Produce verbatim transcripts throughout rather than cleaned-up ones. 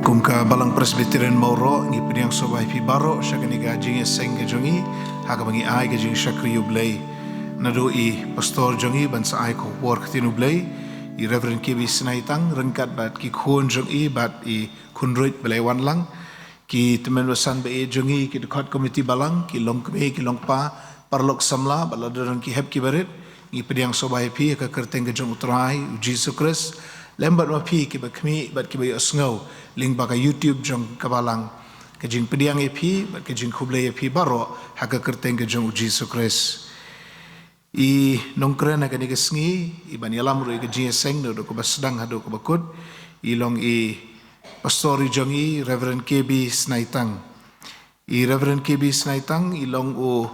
Kum ka Balang Presbyterian Mawroh, ngi pdiang sngewbha ïa phi baroh sha kane ka jingïaseng ka jong ngi, ha kaba ngi ai ka jingshakri ïa U Blei. Naduh i pastor jong ngi ban sa ai ka khubor ktien U Blei, i Reverend K B Snaitang, ryngkat bad ki khun jong i bad i khun ruh ba la wan lang, ki tymmen basan ba ïeit jong ngi, ki dkhot komiti balang, ki longkmie, ki longkpa, paralok samla, bad lada don ki hep ki barit, ngi pdiang sngewbha ïa phi ha ka kyrteng ka jong U Trai, U Jisu Khrist, lem bad ma phi kiba khmih, bad kiba ïohsngew, lyngba ka YouTube jong ka balang, ka jingpdiang ïa phi, bad ka jingkhublei ïa phi baroh, ha ka kyrteng ka jong U Jisu Khrist. I nongkren ha kane ka sngi, i ban ïalam ruh ïa ka jingïaseng, naduh kaba sdang haduh kaba kut, i long i pastor i jong i, Reverend K B Snaitang. I Reverend K B Snaitang, i long u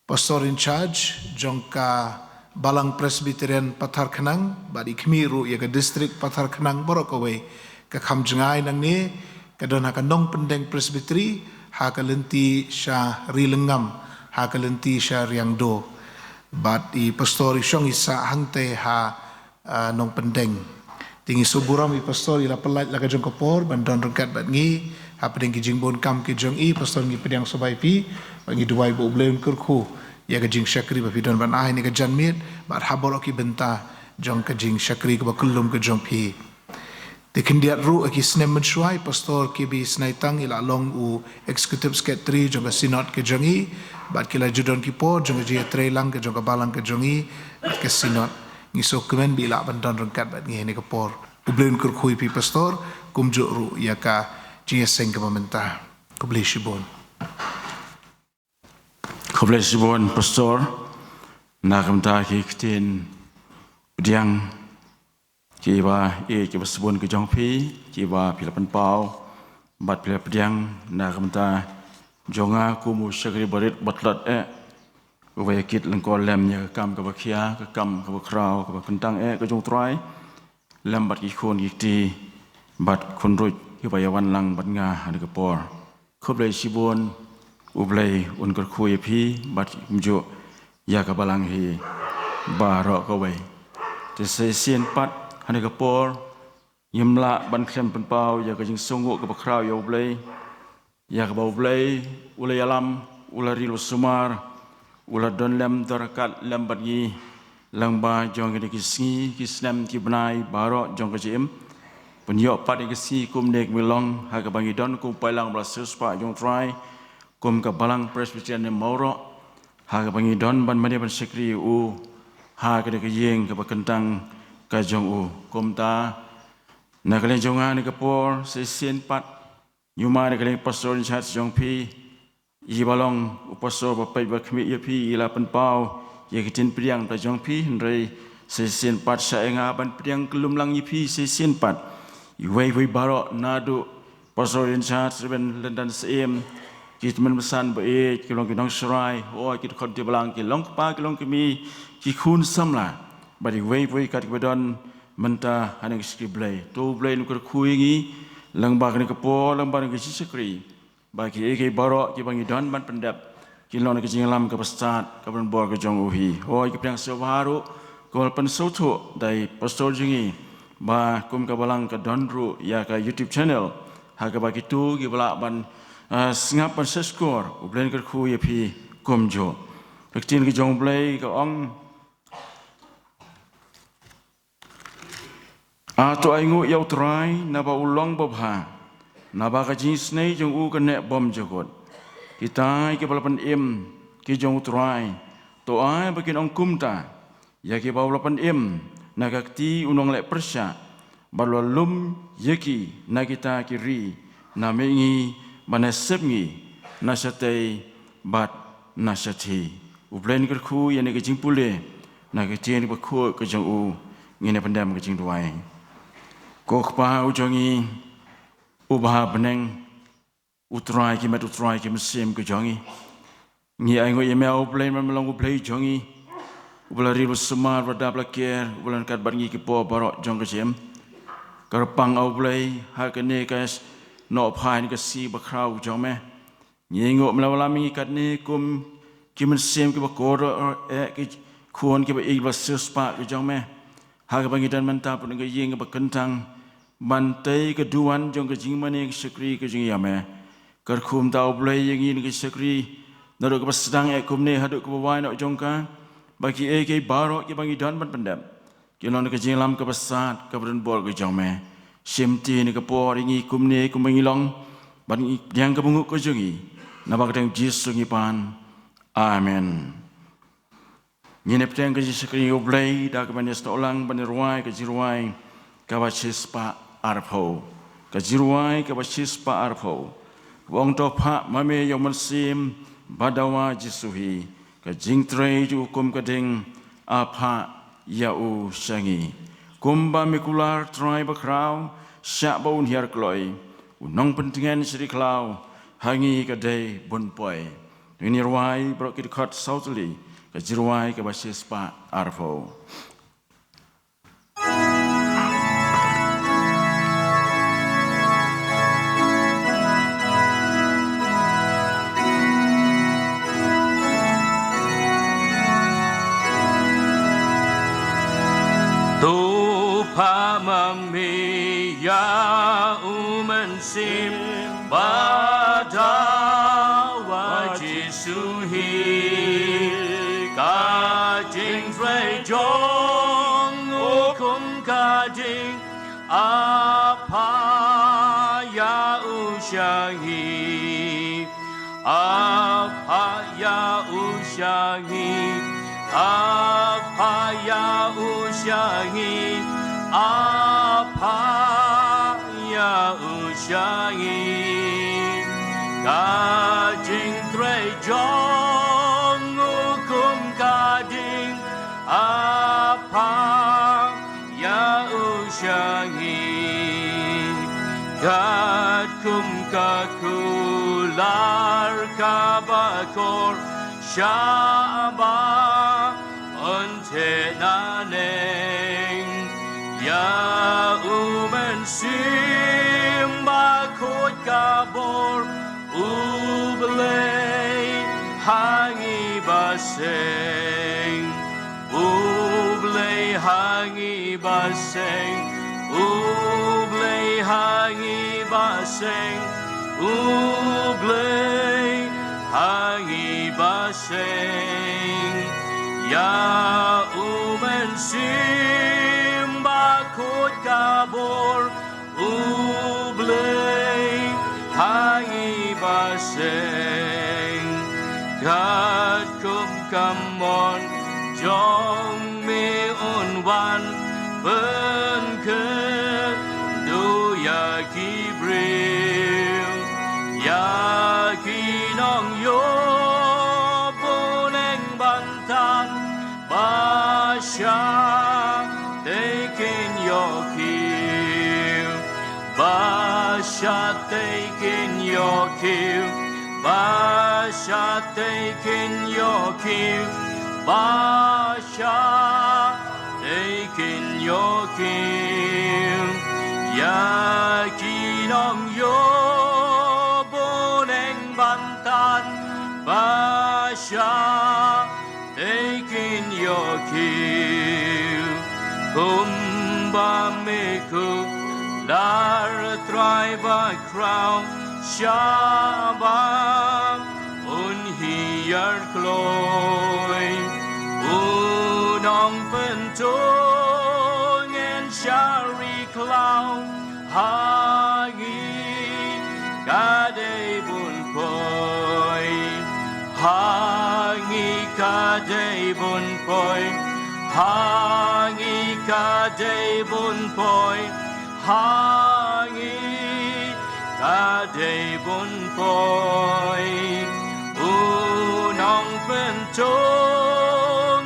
pastor in charge, jong ka Balang Presbyterian Patharkhnang, bad i khmih ruh ïa ka district Patharkhnang baroh kawei, ka kham jngai nangne, ka don ha ka Nongpyndeng Presbytery, ha ka lynti sha Ri Lyngngam, ha ka lynti sha Riangdo. Bad i pastor i shong i sah hangtei ha, ah, Nongpyndeng. Te ngi sngewburom i pastor i la pyllait la ka jong ka por, ban don ryngkat bad ngi, hapdeng ki jingbun kam ki jong i, pastor ngi pdiang sngewbha ïa phi, bad ngi duwai ba U Blei un kyrkhu, ïa ka jingshakri ba phi don ban ai ha kane ka janmiet, bad ha baroh ki bynta, jong ka jingshakri kaba kyllum ka jong phi. Te khyndiat ruh ha ki snem mynshuwa i pastor K B Snaitang i la long u executive secretary jong ka synod ka jong i, bad ki la ju don ki por jong ka jingïatreilang ka jong ka balang ka jong i, bad ka synod. Ngi sngewkmen ba i lah ban don ryngkat bad ngi ha kane ka por. U Blei un kyrkhu ïa phi pastor, kumjuh ruh ïa ka jingïaseng kaba mynta. Khublei shibun. Khublei shibun pastor, na ka bynta ki ktien pdiang kiba ïeit kiba shibun ki jong phi, kiba phi la pynpaw, bad phi la pdiang, na ka bynta jong nga kum u shakri barit ba tlot eh, uba ïa kit lyngkor lem ïa ka kam kaba khia, ka kam kaba khraw, kaba kyntang eh, ka jong U Trai, lem bad ki khun ki kti, bad khun ruh, kiba ïa wan lang bad nga ha kane ka por. Khublei shibun, U Blei un kyrkhu ïa phi, bad kumjuh, ïa ka balang hi, baroh kawei. Te sa shisien pat, ha kane ka por, ngim lah ban khlem pynpaw, ïa ka jingsngewnguh kaba khraw ïa U Blei, ïa kaba U Blei, u la ïalam, u la ri u la sumar, u la don lem don ryngkat lem bad ngi, lyngba jong kine ki sngi, ki snem, ki bnai, baroh jong ka jingim. Pynïoh pat ïa ki sngi kumne kumne long, ha kaba ngi don kum u paidlang ba la siewspah jong U Trai, kum ka Balang Presbyterian Mawroh, ha kaba ngi don ban mane ban shakri ïa u, ha kane ka ïing kaba kyntang ka jong u. Kumta, na ka liang jong nga ha kane ka por, sa shisien pat, Ngi ïa ma na ka liang pastor in charge jong phi. I ba long u pastor ba peit ba khmih ïa phi, i la pynpaw ïa ki ktien pdiang ta jong phi, hynrei sa shisien pat sha ïa nga ban pdiang kyllum lang ïa phi sa shisien pat. Iwei iwei baroh naduh pastor in charge, Reverend Lyndan Syiem, ki tymmen basan ba ïeit, ki long ki nongshakri, oh, ki dkhot ki balang, ki long kpa, ki long kmie, ki khun samla. Bad iwei iwei kat kiba don mynta ha kane ka sngi Blei. To U Blei un kyrkhu ïa ngi, lyngba kane ka por, lyngba kane ka jingshakri. Ba kiei kiei baroh kiba ngi don ban pyndep, kin long na ka jingïalam kaba stad, kaba donbor ka jong u hi. Hooid, ka pdiang sngewbha ruh, kaba la pynsngewthuh da i pastor jong ngi, ba kum ka balang ka don ruh ïa ka YouTube channel, ha kaba kito kiba lah ban, ah, sngap ban subscribe, U Blei un kyrkhu ïa phi kumjuh. Ka ktien ka jong U Blei ka ong, A to ainguh ïa U Trai, naba u long babha, naba ka jingisynei jong u ka neh bymjukut. Kitai kiba la pynim ki jong U Trai, to ai ba kin ong kumta ïa kiba u la pynim na ka kti u nongleh pyrshah, bad u la lum ïa ki na kita ki ri, na mihngi bad na sepngi, na shatei bad na shathie. U Blei un kyrkhu ïa kane ka jingpule na ka ktien bakhuid ka jong u. Ngin ïa pyndem ka jingduwai. Ko Kpa u jong ngi uba ha bneng, U Trai ki met, U Trai ki mynsiem ka jong ngi, ngi ainguh ïa me, ah U Blei, namar me long U Blei jong ngi, uba la ri, uba la sumar, uba la dap, uba la ker, uba la ryngkat bad ngi ki por baroh jong ka jingim. Kyrpang, ah U Blei, ha kane ka nohphai, kane ka sngi bakhraw jong me. Ngi ainguh me la wallam ïa ngi katne kum ki mynsiem kiba kordor eh, ki khun kiba ïeit, kiba siewspah ki jong me. Ha kaba ngi don mynta pdeng ka ïing kaba kyntang, ban tei ka duwan jong ka jingmane ka shakri ka jong i ïa me. Kyrkhu mynta, A Blei, ïa ngi na ka shakri, naduh kaba sdang eh kumne haduh kaba wai noh jong ka, ba kiei kiei baroh kiba ngi don ban pyndep, kin long da ka jingïalam kaba sat, kaba don bor ka jong me. Shim ti na ka por ïa ngi kumne kumba ngi long, ban ngi pdiang ka bynguh ka jong ngi. Naba ka kyrteng Jisu ngi pan. Amen. Ngin ïa pdiang ka jingshakri ïa U Blei da kaba ngin ïa sdang lang ban ïa rwai ka jingrwai kaba shispah arphew. Ka jingrwai kaba shispah arphew. Kaba ong, to phah ma me ïa U Mynsiem ba dawa Jisu hi, ka jingtrei jong u kum ka ding, a phah ïa u sha ngi. Kumba me kular Trai bakhraw, shah ba un hiar kloi, u nongpyntngen shari khlaw ha ngi ka dei bun poi. Ngin ïa rwai baroh ki dkhot saw tylli, ka jingrwai kaba shispah arphew. To phah ma me ïa U Mynsiem ba dawa Jisu hi, ka jingtrei jong u kum ka ding, a phah ïa u sha ngi. A phah ïa u sha ngi, a phah ïa u sha ngi, a phah ïa u sha ngi. Ka jingtrei jong u kum ka ding, a phah ïa u sha ngi. Katkum ka kular kaba kor, shah ba un theh naneng. Ïa U Mynsiem Bakhuid ka bor, U Blei ha ngi ba seng. U Blei ha ngi ba seng, U Blei ha ngi ba seng, U Blei ha ngi ba seng. Ïa U Mynsiem Bakhuid ka bor, U Blei ha ngi ba seng. Katkum ka mon jong me un wan pynkynduh ïa ki briew, ïa ki nongïoh bneng ban tan, ba shah te kin ïoh kiew, ba shah te kin ïoh kiew, ba shah te kin ïoh kiew, ba shah te kin ïoh kiew. Ïa ki nongïoh bneng ban tan, ba shah te kin ïoh kiew. Kumba me kular Trai bakhraw, shah ba un hiar kloi. U nongpynthut ngen shari khlaw, ha ngi ka dei bun poi. Ha ngi ka dei bun poi. Ha ngi ka dei bun poi. Ha ngi ka dei bun poi. U nongpynthut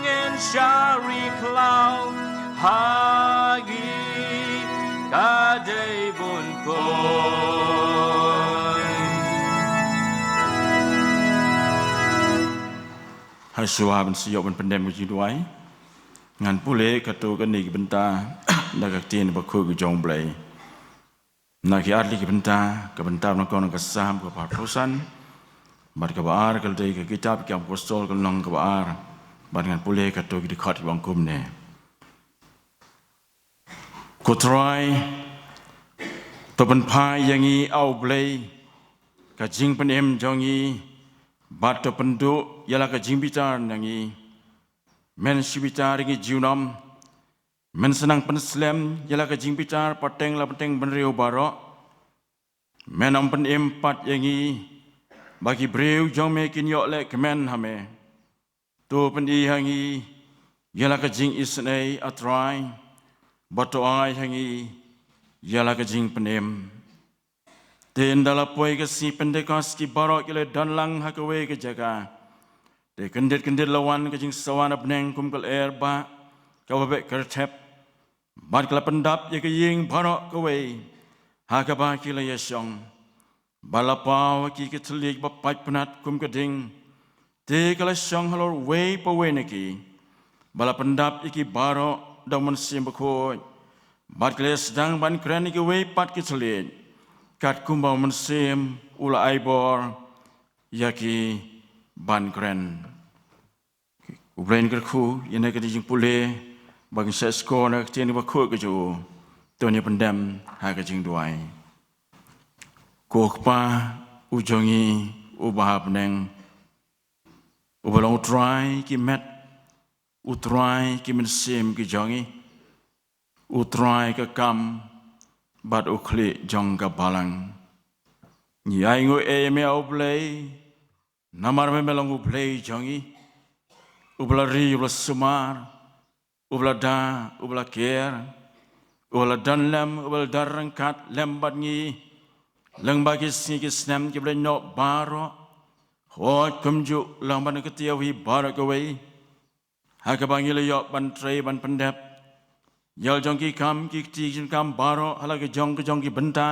ngen shari khlaw, ha ngi ka dei bun poi. Hashwa ban shu ïoh ban pyndem ka jingduwai, ngan pule katto katne ki bynta na ka Ktien Bakhuid ka jong U Blei. Na ki ar tylli ki bynta, ka bynta ba nyngkong na ka Salm kaba arphew san, bad kaba ar ka dei ka Kitab ki Apostol ka lynnong kaba ar, bad ngan pule katto ki dkhot kiba ong kumne. Ko Trai, To pynphai ïa ngi, A U Blei, ka jingpynim jong ngi, bad to pynduh ïa la ka jingbitar na ngi. Men shu bitar ïa ngi junom, men sa nang pynslem ïa la ka jingbitar pateng la pateng bynriew baroh. Men ym pynim pat ïa ngi, ba ki briew jong me kin ïoh lehkmen ha me. To pyni ha ngi ïa la ka jingisynei, A Trai, bad to ai ha ngi ïa la ka jingpynim. Te ynda la poi ka sngi Pentekost, ki baroh ki la don lang ha kawei ka jaka. Te kyndit kyndit la wan ka jingsawa na bneng kum ka lyer bah kaba beh kyrthep, bad ka la pyndap ïa ka ïing baroh kawei ha kaba ki la ïashong. Bad la paw ha ki ka thylliej ba pait pnat kum ka ding, te ka la shong halor uwei pa uwei na ki. Bad la pyndap ïa ki baroh da U Mynsiem Bakhuid, bad ki la ïasdang ban kren ïa kiwei pat ki thylliej, katkum ba U Mynsiem u la ai bor ïa ki ban kren. U Blei un kyrkhu ïa kane ka jingpule ba ngin sa sngap na ka ktien kaba khuid ka jong u. To ngin ïa pyndem ha ka jingduwai. Ko Kpa u jong ngi uba ha bneng, uba long U Trai ki met, U Trai ki mynsiem ki jong ngi, U Trai ka kam bad U Khlieh jong ka balang. Ngi ainguh ïa me, A U Blei, namar me, me long U Blei jong ngi, uba la ri, uba la sumar, uba la da, uba la ker, uba la don lem, uba la don ryngkat lem bad ngi lyngba ki sngi ki snem kiba la ïehnoh baroh. Hooid, kumjuh lang bad ka ktien hi baroh kawei, ha kaba ngi la ïoh ban trei ban pyndep ïa la jong ki kam ki kti ki jingkam baroh ha la ka jong ka jong ki bynta,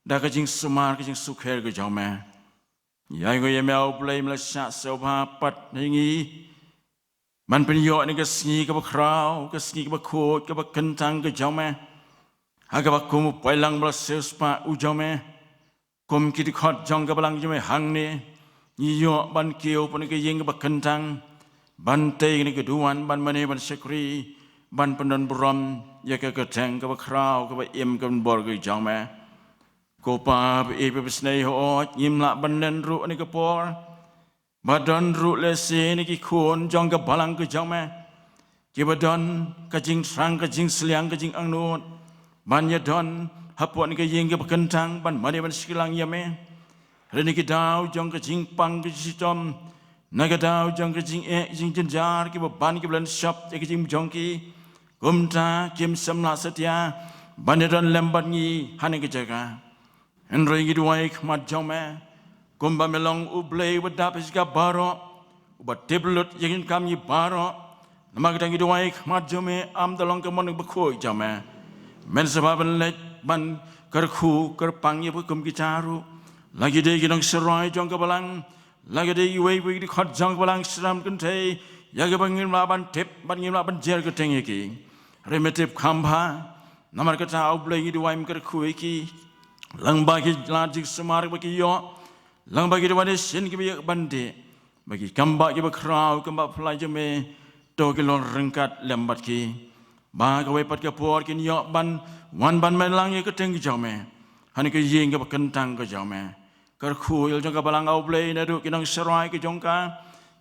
da ka jingsumar ka jingsukher ka jong me. Ngi ainguh ïa me, A U Blei, me la shah sngewbha pat ha ngi ban pynïoh ïa kane ka sngi kaba khraw, ka sngi kaba khuid, kaba kyntang ka jong me, ha kaba kum u paidlang ba la siewspah u jong me, kum ki dkhot jong ka balang jong me hangne, ngi ïoh ban kiew hapoh kane ka ïing kaba kyntang, ban tei ïa kane ka duwan, ban mane, ban shakri, ban pyndonburom ïa ka kyrteng kaba khraw, kaba im, kaba bor ka jong me. Ko Pa ba ïeit, ba isynei, hooid, ngim lah ban len ruh ha kane ka por ba don ruh lehse na ki khun jong ka balang ka jong me kiba don ka jingthrang, ka jingsliang, ka jingangnud ban ïadon hapoh kane ka ïing kaba kyntang, ban mane, ban shakri lang ïa me. Hynrei na ki daw jong ka jingpang ka jingshitom, na ki daw jong ka jingeh jingjynjar, kiba ban kiba len shop ïa ka jingim jong ki, kumta kim shym lah satia ban ïadon lem bad ngi ha kane ka jaka. Hynrei ngi duwai ha khmat jong me, kumba me long U Blei uba dap ïa ka baroh, uba tip lut ïa ki kam ngi baroh. Namar kata ngi duwai ha khmat jong me, ym da long ka mon bakhuid jong me, men sa bha ban leit ban kyrkhu kyrpang ïa kiba kum kita ruh, la ki dei ki nongsharai jong ka balang, la ki dei kiwei kiwei ki dkhot jong ka balang, shnong kynthei, ïa kiba ngim lah ban tip bad ngim lah ban jer kyrteng ïa ki. Hynrei me tip kham bha, namar kata, A U Blei, ngi duwai me kyrkhu ïa ki lyngba ki lad jingsumar ba ki ïoh, lyngba ki duwai ne shin kiba ïoh ban dih, ba ki kam bah kiba khraw, kam bah phylla jong me, to ki long ryngkat lem bad ki, ba kawei pat ka por kin ïoh ban wan ban maitlang ïa ka kyrteng ka jong me ha kane ka ïing kaba kyntang ka jong me. Kyrkhu ïa la jong ka balang, A U Blei, naduh ki nongsharai ka jong ka,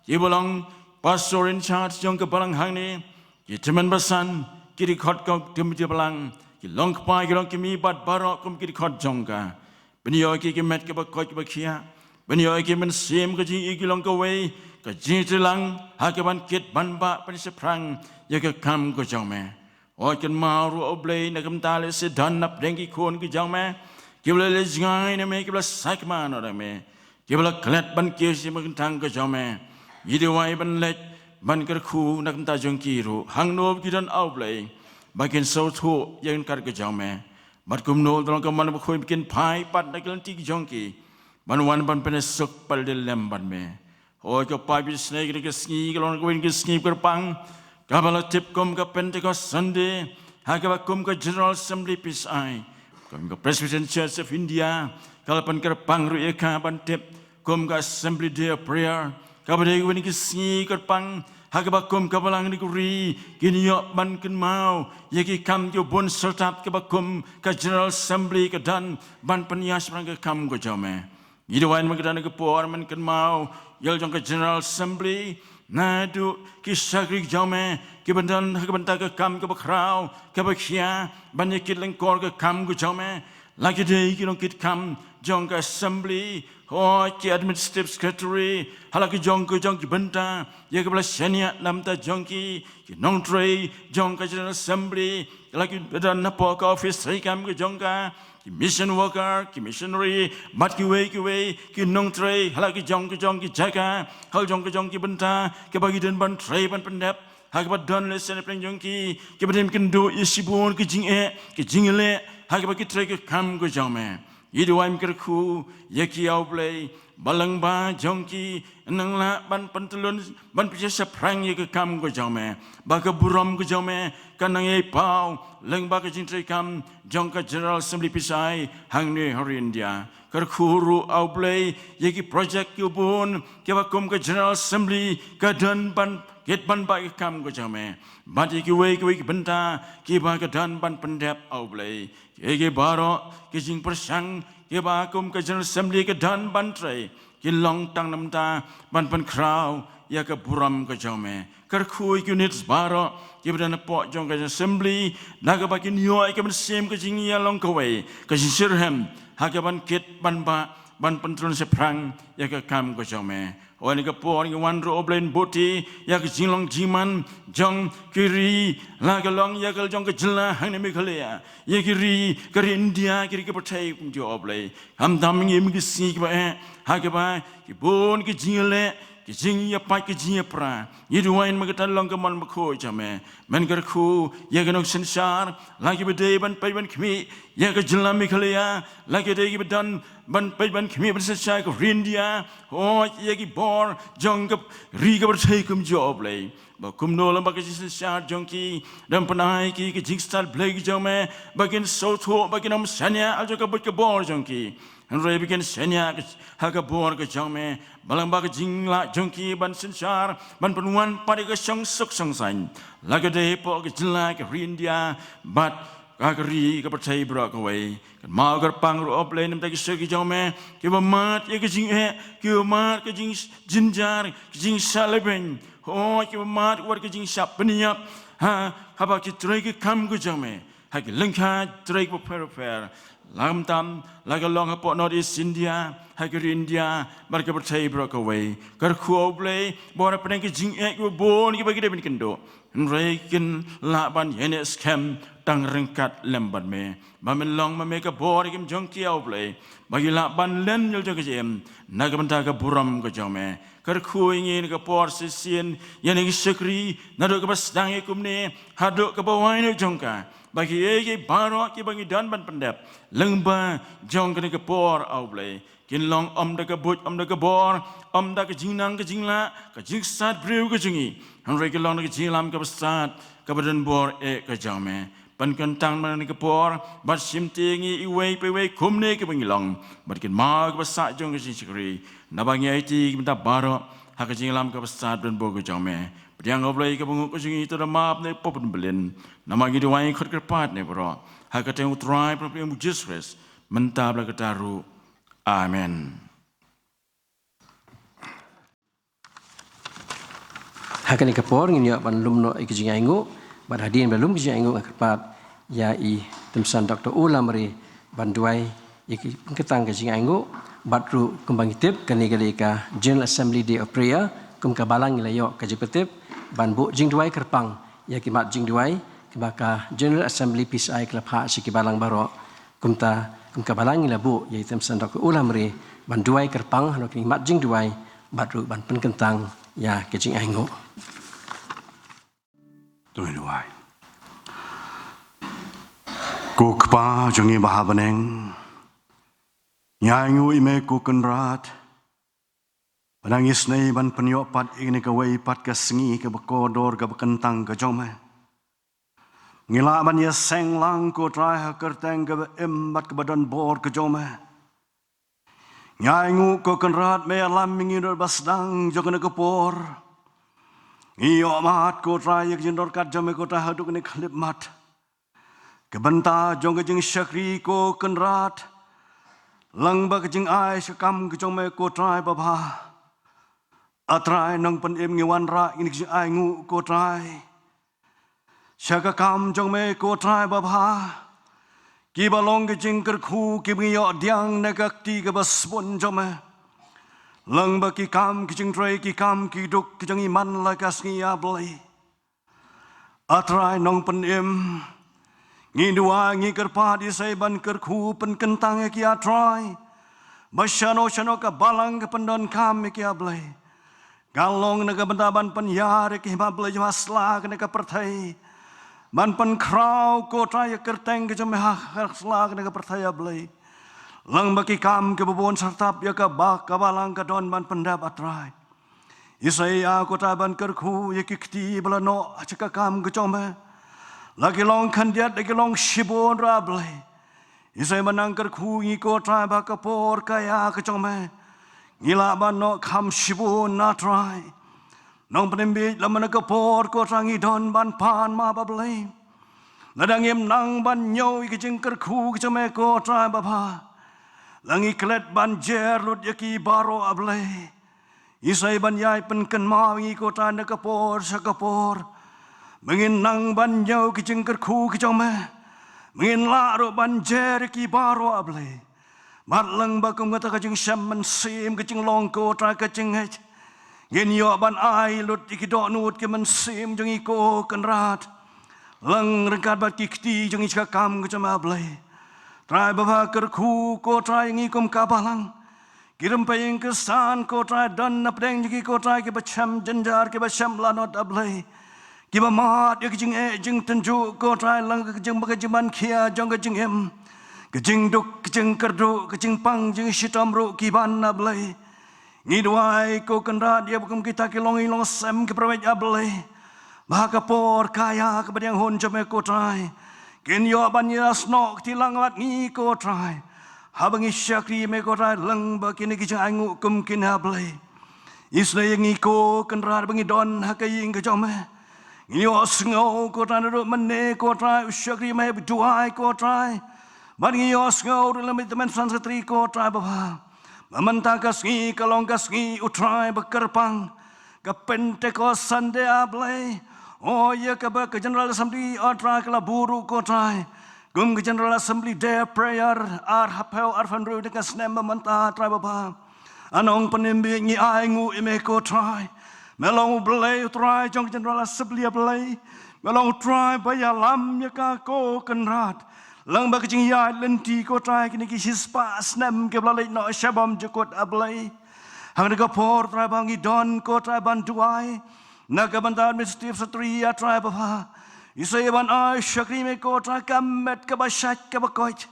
kiba long pastor in charge jong ka balang hangne, ki tymmen basan, ki dkhot ka komiti balang, ki long kpa, ki long kmie bad baroh kum ki dkhot jong ka. Pynïoh ïa ki ki met kiba koit kiba khiah, pynïoh ïa ki mynsiem ka jingïeit, ki long kawei ka jingïatreilang ha kaban kit ban bah ban shaphrang ïa ka kam ka jong me. Hooid, kynmaw ruh, A U Blei, na ka bynta lehse don na pdeng ki khun ki jong me kiba la leit jngai na me, kiba la saitjman na me, kiba la klet ban kiew sha ka ïing kaba kyntang ka jong me. Ngi duwai ban leit ban kyrkhu na ka bynta jong ki ruh, hangno ba ki don, A U Blei, ba kin sngewthuh ïa ka ryngkat ka jong me. Bad kumno, da long ka mon bakhuid ba kin phai pat na ki lynti ki jong ki ban wan ban pynïasuk pat lem bad me. Hooid ko Pa ba isynei, kane ka sngi ka long kawei na ki sngi kyrpang kaba la tip kum ka Pentecost Sunday, ha kaba kum ka General Assembly P C I, kum ka Presbyterian Church of India ka la pynkyrpang ruh ïa ka ban tip kum ka Assembly Day of Prayer, kaba dei kawei na ki sngi kyrpang Ha kaba kum ka Balang ne ka ri kin ïoh ban kynmaw ïa ki kam kiba bun syrtap kaba kum ka General Assembly ka don ban pynïaid sha ka kam ka jong me. Ngi duwai na ka don ka por ban kynmaw ïa la jong ka General Assembly naduh ki shakri jong me kiba don ha ka bynta ka kam kaba khraw kaba khia ban ïa kit lyngkor ka kam ka jong me. La ki dei ki nongkitkam jong ka Assembly, hooid ki Administrative Secretary, ha la ki jong ki jong ki bynta ïa kaba la shaniah na bynta jong ki, ki nongtrei jong ka General Assembly, la ki don hapoh ka office treikam ka jong ka, ki mission worker, ki missionary, bad kiwei kiwei ki nongtrei ha la ki jong ki jong ki jaka, ha la jong ki jong ki bynta kiba ki don ban trei ban pyndep ha kaba don lehse na pdeng jong ki kiba don kynduh ïa shibun ki jingeh ki jingleh ha kaba ki trei ka kam ka jong me. Ngi duwai, kyrkhu ïa ki, A Blei, ba lyngba jong ki nang lah ban pyntlun ban pynshai shaphrang ïa ka kam ka jong me, ba ka burom ka jong me kan nang ïai paw lyngba ka jingtrei kam jong ka General Assembly PCI hangne ha ri India. Kyrkhu ruh, A Blei, ïa ki project kiba bun kiba kum ka General Assembly ka don ban kit ban bad ka kam ka jong me, bad ïa kiwei kiwei ki bynta kiba ka don ban pyndep, A Blei. Ïa ki baroh ki jingpyrshang kiba kum ka General Assembly ka don ban trei kin long tang na bynta ban pynkhraw ïa ka burom ka jong me. Kyrkhu ïa ki unit baroh kiba don hapoh jong ka General Assembly na kaba kin ïoh ïa ka mynsiem ka jingïalong kawei, ka jingshitrhem ha kaban kit ban bad ban pyntlun shaphrang ïa ka kam ka jong me. Hooid, ha kane ka por ngi wan ruh, A Blei, ban buti ïa ka jinglong jingman jong ki ri, la ka long ïa ka jong ka jylla hangne Meghalaya, ïa ki ri, ka ri India, ki ri ka pyrthei kumjuh, A Blei. Khamtam ngi im ki sngi kiba eh ha kaba ki bun ki jingïaleh, ki jingïapait, ki jingïapra. Ngi duwai namar kata long ka mon bakhuid jong me. Men kyrkhu ïa ki nongsynshar, la kiba dei ban peit ban khmih ïa ka jylla Meghalaya, la ki dei kiba don ban peit ban khmih ban synshar ïa ka ri India, hooid, ïa ki bor jong ka ri ka pyrthei kumjuh, A Blei. Ba kumno lem bad ka jingsynshar jong ki, dang pynai ki ka jingstad Blei ka jong me, ba kin sngewthuh ba kin ym shaniah ha jong ka buit ka bor jong ki, hynrei ba kin shaniah ha ka bor ka jong me. Ba lyngba ka jinglah jong ki ban synshar, ban pynwan pat ïa ka shongsuk shongsaiñ, la ka dei hapoh ka jylla, ka ri India bad ka ri ka pyrthei baroh kawei. Kynmaw kyrpang ruh, A Blei, namar ki shakri jong me kiba mad ïa ka jingeh, kiba mad ka jingjynjar, ka jingshah lehbeiñ, hooid, kiba mad wat ka jingshah pynïap ha, haba ki trei ka kam ka jong me ha ki lyngkha trei kiba pher pher, la khamtam la ka long hapoh North East India, ha ka ri India bad ka pyrthei baroh kawei. Kyrkhu, A Blei, ba wat hapdeng ki jingeh kiba bun kiba ki dei ban kynduh, hynrei kin lah ban ïaineh skhem tang ryngkat lem bad me. Ba men long ma me ka bor ha ki jong ki, A Blei, ba ki lah ban len ïa la jong ka jingim na ka bynta ka burom ka jong me. Kyrkhu ïa ngi ha kane ka por shisien, ïa kine ki shakri, naduh kaba sdang ïa kumne haduh kaba wai noh jong ka, ba kiei kiei baroh kiba ngi don ban pyndep lyngba jong kane ka por, A Blei, kin long ym da ka buit, ym da ka bor, ym da ka jingnang ka jinglah, ka jingstad briew ka jong ngi, hynrei kin long da ka jingïalam kaba stad, kaba don bor eh ka jong me. Pynkyntang ma ngi ha kane ka por, bad shimti ïa ngi iwei pa iwei kumne kiba ngi long, bad kynmaw kiba sah jong ka jingshakri, naba ngi aiti ki bynta baroh ha ka jingïalam kaba stad don bor ka jong me. Pdiang, A Blei, ka bynguh ka jong ngi, to da map na pop na pop, namar ngi duwai khot kyrpad na baroh ha ka kyrteng U Trai bad U Blei U Jisu Khrist, mynta bad la katta ruh. Amen. Ha kane ka por ngin ïoh ban lum noh ïa ka jingainguh, bad hadien ba lum ka jingainguh nga kyrpad ïa i Tymmen Doctor U Lamare ban duwai ïa ka pynkyntang ka jingainguh, bad ruh kumba ngi tip kane ka dei ka General Assembly Day of Prayer, kum ka balang ngi la ïoh ka jingpyntip ban buh jingduwai kyrpang ïa ki mat jingduwai kiba ka General Assembly P C I ka la phah sha ki balang baroh. Kumta, kum ka balang ngi la buh ïa i Tymmen Doctor U Lamare ban duwai kyrpang halor kine ki mat jingduwai, bad ruh ban pynkyntang ïa ka jingainguh. To ngin duwai. Ko Kpa jong ngi ba ha bneng, ngi ainguh ïa me ko Kynrad, ba ngi isynei ban pynïoh pat ïa kane kawei pat ka sngi kaba kordor kaba kyntang ka jong me. Ngi lah ban ïaseng lang, ko Trai, ha ka kyrteng kaba im bad kaba don bor ka jong me. Ngi ainguh, ko Kynrad, me ïalam ïa ngi naduh ba sdang jong kane ka por. Ngi ïohmad ko Trai ïa ka jingdon ryngkat jong me ko Trai haduh kane ka khyllipmat. Ka bynta jong ka jingshakri ko Kynrad, lyngba ka jingai sha ka kam ka jong me ko Trai babha. A Trai Nongpynim, ngi wanrah ïa kine ki jingainguh ko Trai sha ka kam jong me ko Trai babha. Kiba long ka jingkyrkhu kiba ngi ïoh pdiang na ka kti kaba sbun jong me, lyngba ki kam ki jingtrei, ki kam ki duk ki jong ngi man la ka sngi, A Blei. A Trai Nongpynim, ngi duwai, ngi kyrpad, Isai, ban kyrkhu pynkyntang ïa ki, A Trai, ba shano shano ka balang ka pyndonkam ïa ki, A Blei, ka long na ka bynta ban pynïar ïa ka hima Blei jong me ha sla kane ka pyrthei, ban pynkhraw ko Trai ïa ka kyrteng ka jong me ha sla kane ka pyrthei, A Blei. Lyngba ki kam kiba bun syrtap ïa kaba ka balang ka don ban pyndep, A Trai. Isai, ïa ko Trai, ban kyrkhu ïa ki kti ba la noh sha ka kam ka jong me, la ki long khyndiat, la ki long shibun ruh, A Blei. Isai, ban nang kyrkhu ïa ngi ko Trai ba ka por ka ïa ka jong me ngi lah ban noh kham shibun, A Trai. Nongpynim bieit, lada mynta ka por ko Trai ngi don ban pan map, A Blei, lada ngim nang ban ñiew ïa ka jingkyrkhu ka jong me ko Trai babha, la ngi klet ban jer lut ïa ki baroh, A Blei. Isai, ban ïai pynkynmaw ïa ngi ko Trai na ka por sha ka por, ba ngin nang ban ñiew ki jingkyrkhu ki jong me, ba ngin lah ruh ban jer ïa ki baroh, A Blei. Bad lyngba kum kata ka jingshem mynsiem, ka jinglong ko Trai ka jingngeit, ngin ïoh ban ai lut ïa ki dohnud ki mynsiem jong ngi ko Kynrad, lyngkot ryngkat bad ki kti jong ngi sha ka kam ka jong me, A Blei. Trai babha, kyrkhu ko Trai ïa ngi kum ka balang. Ki rympei ïing Khristan ko Trai don na pdeng jong ki ko Trai kiba shem jynjar, kiba shem lanot, A Blei, kiba mad ïa ka jingeh jingtynjuh ko Trai, lyngba ka jing, ka jingman khia jong ka jingim, ka jingduk, ka jingkyrduh, ka jingpang jingshitom ruh ki ban, A Blei. Ngi duwai ko Kynrad ïa ba kum kita ki longïing longsem, ki para bangeit, A Blei, ba ha ka por ka ïa kaba dang hun jong me ko Trai, kin ïoh ban ïasnoh kti lang bad ngi ko Trai, haba ngi shakri me ko Trai lyngba kine ki jingainguh kum kine, A Blei. Isnei ïa ngi ko Kynrad ba ngi don ha ka ïing ka jong me. Ngi ïohsngew ko Trai naduh mynne ko Trai u shakri me ba duwai ko Trai, bad ngi ïohsngew ruh lem ïa i tymmen Secretary ko Trai babha, ba mynta ka sngi ka long ka sngi, U Trai, ba kyrpang, ka Pentecost Sunday, A Blei. O, ïa kaba ka General Assembly, O Trai, ka la buh ruh ko Trai kum ka General Assembly Day Prayer, ar hynriew arphew hynriew jong ka snem ba mynta, Trai babha. A Nongpynim bieit, ngi ainguh ïa me ko Trai. Me long U Blei, U Trai jong ka General Assembly, A Blei. Me long U Trai ba ïalam ïa ka ko Kynrad, lyngba ka jingïaid lynti ko Trai kine ki shispah snem kiba la leit noh shabym jukut, A Blei. Ha kane ka por Trai ba ngi don ko Trai ban duwai na ka bynta Administrative Secretary, A Trai babha. Isnei ban ai shakri me ko Trai ka met kaba shait kaba koit,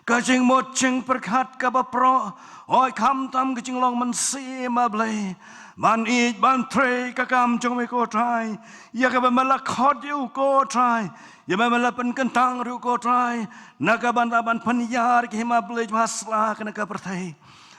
ka jingmut jingpyrkhat kaba proh, hooid, khamtam ka jinglong mynsiem, A Blei, ban ïeit ban trei ka kam jong me ko Trai, ïa kaba me la khot ïa u ko Trai, ïa ba me la pynkyntang ruh ko Trai, na ka bynta ban pynïar ïa ka hima Blei jong me ha sla kane ka pyrthei.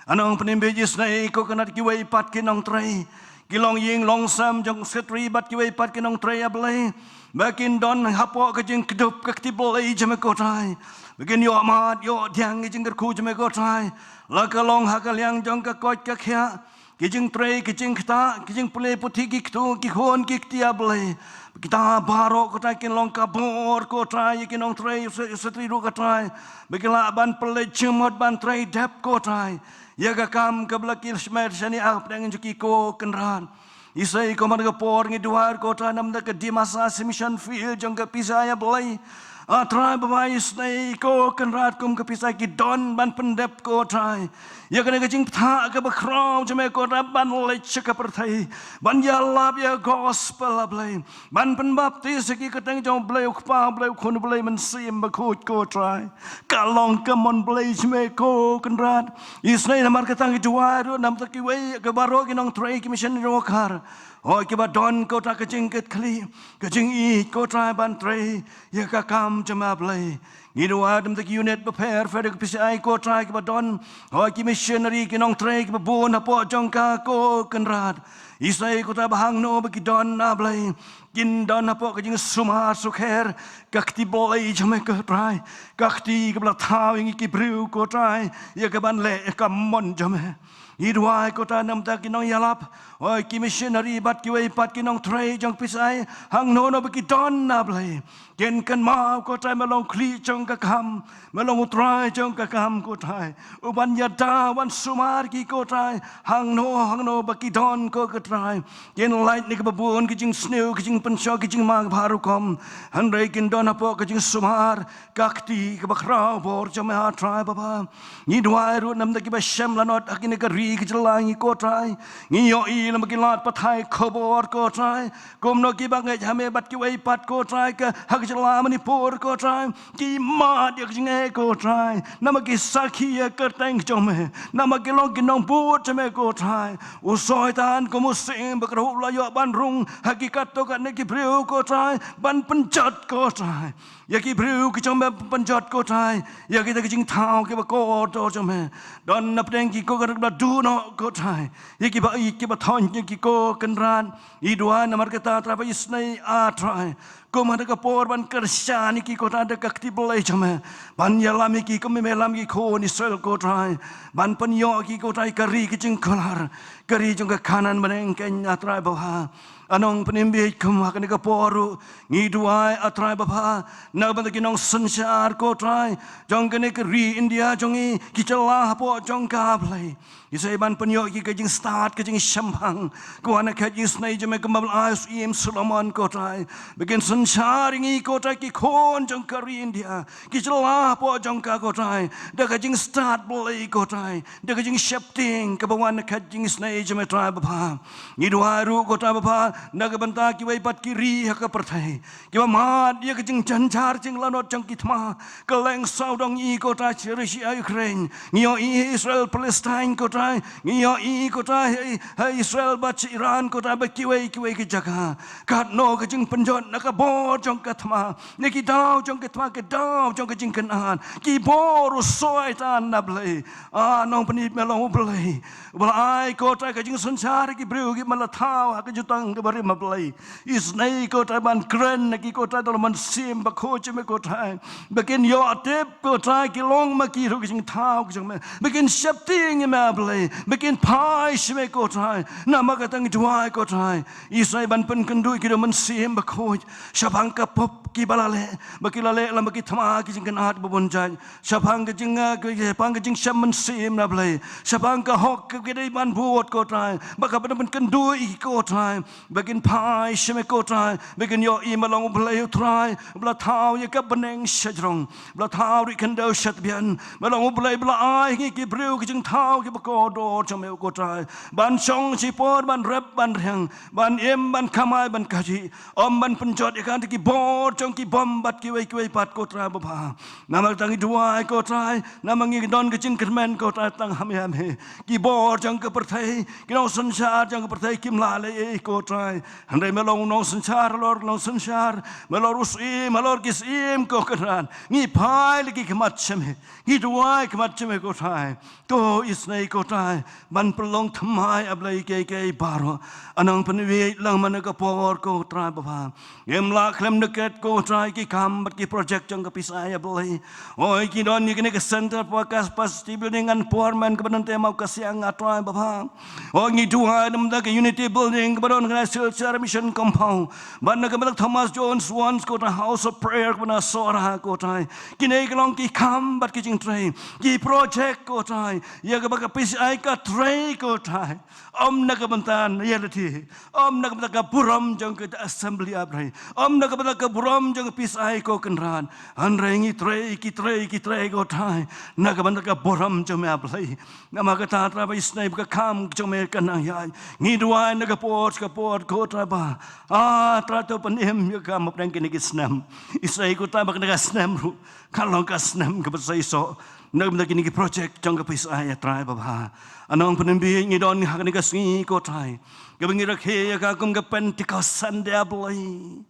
A Nongpynim bieit, isnei ko Kynrad, kiwei pat ki nongtrei, ki longïing longsem jong Secretary bad kiwei pat ki nongtrei, A Blei, ba kin don hapoh ka jingkdup ka kti Blei jong me ko Trai, ba kin ïohmad ïohdiang ïa ka jingkyrkhu jong me ko Trai, la ka long ha ka liang jong ka koit ka khiah, ki jingtrei, ki jingktah, ki jingpule puthi, ki ktu, ki khun, ki kti, A Blei. Kita baroh ko Trai kin long ka bor ko Trai ïa ki nongtrei, Secretary ruh ko Trai, ba kin lah ban pynleit jingmut ban trei dep ko Trai ïa ka kam kaba la ki shmer shane ha pdeng jong ki ko Kynrad. Isnei ko man ka por ngi duwai ko Trai namar ka Dimasa Mission Field jong ka pisa, A Blei. A Trai babha, isnei ko Kynrad kum ka pisa ki don ban pyndep ko Trai ïa kane ka jingpyntha kaba khraw jong me ko Trai ban leit sha ka pyrthei ban ïalap ïa ka gospel, A Blei, ban pynbaptis ïa ki ha ka kyrteng jong U Blei U Kpa, U Blei U Khun, U Blei Mynsiem Bakhuid ko Trai. Ka long ka mon Blei jong me ko Kynrad. Isnei namar kata ngi duwai ruh namar kiwei, ki baroh ki nongtrei, ki missionary worker, hooid, kiba don ko Trai ka jingkitkhlieh, ka jingïeit ko Trai ban trei ïa ka kam jong me, A Blei. Ngi duwai na bynta ki unit bapher pher jong ka PCI ko Trai kiba don, hooid ki missionary, ki nongtrei kiba bun hapoh jong ka ko Kynrad. Isnei ko Trai ba hangno ba ki don, A Blei, kin don hapoh ka jingsumar sukher, ka kti Blei jong me ko Trai, ka kti kaba la thaw ïa ngi ki briew ko Trai ïa ka ban leh ïa ka mon jong me. Ngi duwai ko Trai na bynta ki nongïalap, hooid ki missionary bad kiwei pat ki nongtrei jong ka PCI, hangno hangno ba ki don, A Blei, kin kynmaw ko Trai me long u khlieh jong ka kam, me long u trai jong ka kam ko Trai, u ban ïada, u ban sumar ïa ki ko Trai, hangno hangno ba ki don ko Trai. Kin lait na kaba bun ka jingsniew, ka jingpynshoi, ka jingma baroh rukom, hynrei kin don hapoh ka jingsumar, ka kti kaba khraw bor jong me, A Trai Baba. Ngi duwai ruh na bynta kiba shem lanot ha kane ka ri ka jylla ngi ko Trai. Ngi ïohi lem ba ki lad pathai khubor ko Trai, kumno kiba ngeit ha me bad kiwei pat ko Trai ka ha ka jylla Manipur ko Trai, ki mad ïa ka jingeh ko Trai, namar ki sakhi ïa ka kyrteng jong me, namar ki long ki nongbud jong me ko Trai. U Soitan kum u syiem ba kyrhuh u la ïoh ban rung ha ki katto katne ki briew ko Trai, ban pynjot ko Trai ïa ki briew ki jong me, pynjot ko Trai ïa kita ki jingthaw kiba kordor jong me. Don na pdeng ki ko Kynrad ba la duh noh ko Trai ïa kiba ïeit kiba thoh ïa ki ko Kynrad. Ngi duwai namar kata Trai ba isnei, A Trai, kum ha kane ka por ban kyrshan ïa ki ko Trai da ka kti Blei jong me, ban ïalam ïa ki kum me ïalam ïa ki khun Israel ko Trai, ban pynïoh ïa ki ko Trai ka ri ka jingkular, ka ri jong ka Kanaan bneng keiñ, A Trai Baba. Anong pynïaid kum ha kane ka por ruh ngi duwai, A Trai Baba, na bynta ki nongsynshar ko Trai jong kane ka ri India jong ngi, ki jylla hapoh jong ka, Blei. Isnei ban pynïoh ïa ki ka jingstad, ka jingshemphang, ka wan ka khet isnei jong me kumba la ai u Syiem Solomon ko Trai, ba kin synshar ïa ngi ko Trai ki khun jong ka ri India, ki jylla hapoh jong ka ko Trai, da ka jingstad Blei ko Trai, da ka jingsheptieng kaba wan na ka khet jingisnei jong me Trai Baba. Ngi duwai ruh ko Trai Baba na ka bynta kiwei pat ki ri ha ka pyrthei kiba mad ïa ka jingjynjar jinglanot jong ki thma, kylleng sawdong ngi ko Trai, Russia Ukraine, ngi ïohi Israel Palestine ko Trai, ngi ïohi ko Trai, ha, ha Israel bad Iran ko Trai, bad kiwei kiwei ki jaka. Katno ka jingpynjot na ka bor jong ka thma, na ki daw jong ka thma, ki daw jong ka jingkynad, ki bor u Soitan, A Blei. Ah, nongpynim me long U Blei uba la ai ko Trai ka jingsynshar ïa ki briew kiba la thaw ha ka jutang kaba rim, A Blei. Isnei ko Trai ban kren ïa ki ko Trai da u Mynsiem Bakhuid jong me ko Trai, ba kin ïoh tip ko Trai ki long ma ki ruh ki jingthaw ki jong me, ba kin sheptieng ïa me, A Blei, ba kin phai sha me ko Trai. Namar kata ngi duwai ko Trai, isnei ban pynkynduh ïa ki da u Mynsiem Bakhuid shaphang ka pop kiba la leh, ba ki la leh lem bad ki thma ki jingkynad ba bun jait, shaphang ka jing, ah, ka, shaphang ka jingshem mynsiem, A Blei, shaphang ka hok kaba ki dei ban bud ko Trai, ba ka ban pynkynduh ïa ki ko Trai, ba kin phai sha me ko Trai, ba kin ïohi me long U Blei U Trai uba la thaw ïa ka bneng shajrong, uba la thaw ri khyndew shadbian, me long U Blei uba la ai ïa ngi ki briew ki jingthaw kiba kordor jong me ko Trai, ban shong shipor, ban rep ban riang, ban im, ban kamai, ban kajih, ym ban pynjot ïa kata ki bor jong ki bom bad kiwei kiwei pat ko Trai Baba. Namar kata ngi duwai ko Trai, namar ngi don ka jingkyrmen ko Trai tang ha me, ha me. Ki bor jong ka pyrthei, ki nongsynshar jong ka pyrthei kim lah leh ei ei ko Trai, hynrei me long u nongsynshar halor ki nongsynshar, me long u syiem halor ki syiem ko Kynrad. Ngi phai la ki khmat sha me, ngi duwai khmat sha me ko Trai. To isnei ko Trai ban pynlong thymmai, A Blei, kiei kiei baroh. Nongpynim ïeit lang man ka por ko Trai Baba. Ngim lah khlem da klet ko Trai ki kam bad ki project jong ka PCI, A Blei. Hooid, ki don ïa kane ka Center for Capacity Building and Empowerment kaba don te Mawkasiang, A Trai Baba. Hooid, ngi duwai namar ka Unity Building kaba don kane Silchar Mission Compound, bad na ka Thomas Jones Wons ko Trai, House of Prayer kaba na Sohra ko Trai. Kine ki long ki kam bad ki jingtrei, ki project ko Trai ïa kaba ka PCI ka trei ko Trai, ym na ka bynta na ïa lade, ym na ka bynta ka burom jong ka Assembly, A Blei, ym na ka bynta ka burom jong ka PCI ko Kynrad, hynrei ngi trei, ki trei, ki trei ko Trai na ka bynta ka burom jong me, A Blei. Namar kata Trai ba isnei ba ka kam jong me kan nang ïaid. Ngi duwai na ka por ka por ko Trai ba, ah, Trai to pynim ïa ka kam hapdeng kine ki snem. Isnei ko Trai ba kane ka snem ruh kan long ka snem kaba seisoh na ka bynta kine ki project jong ka PCI, A Trai Baba. Nongpynim ïeit, ngi don ha kane ka sngi ko Trai kaba ngi rakhe ïa ka kum ka Pentecost Sunday, A Blei.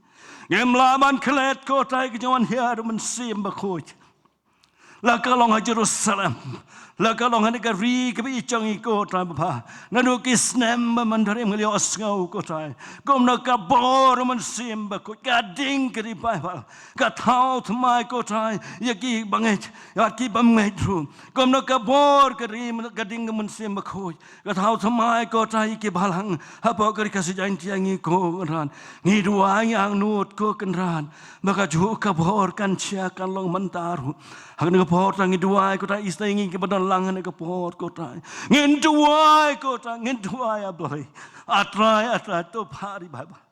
Ngim lah ban klet ko Trai ka jingwan hiar u Mynsiem Bakhuid. La ka long ha Jerusalem. La ka long ha kane ka ri kaba ïeit jong ngi ko Trai Baba. Naduh ki snem ba mynta ngi la ïohsngew ko Trai. Kumno ka bor u Mynsiem Bakhuid ka ding ka revival. Ka thaw thymmai ko Trai. Ïa ki bangeit, ïa ki bangeit ruh. Kumno ka bor ka ri ka ding ka Mynsiem Bakhuid. Ka thaw thymmai ko Trai ïa ki balang. Hapoh ka ri Khasi Jaiñtia ngi ko Kynrad. Ngi duwai ngi angnud ko Kynrad. Ba kajuh ka bor kan jia kan long mynta ruh. Ha kane ka por Trai ngi duwai ko Trai, ïa ngi kiba don lang ha kane ka por ko Trai. Ngin duwai ko Trai, ngin duwai A Blei. A Trai, A Trai to phah revival.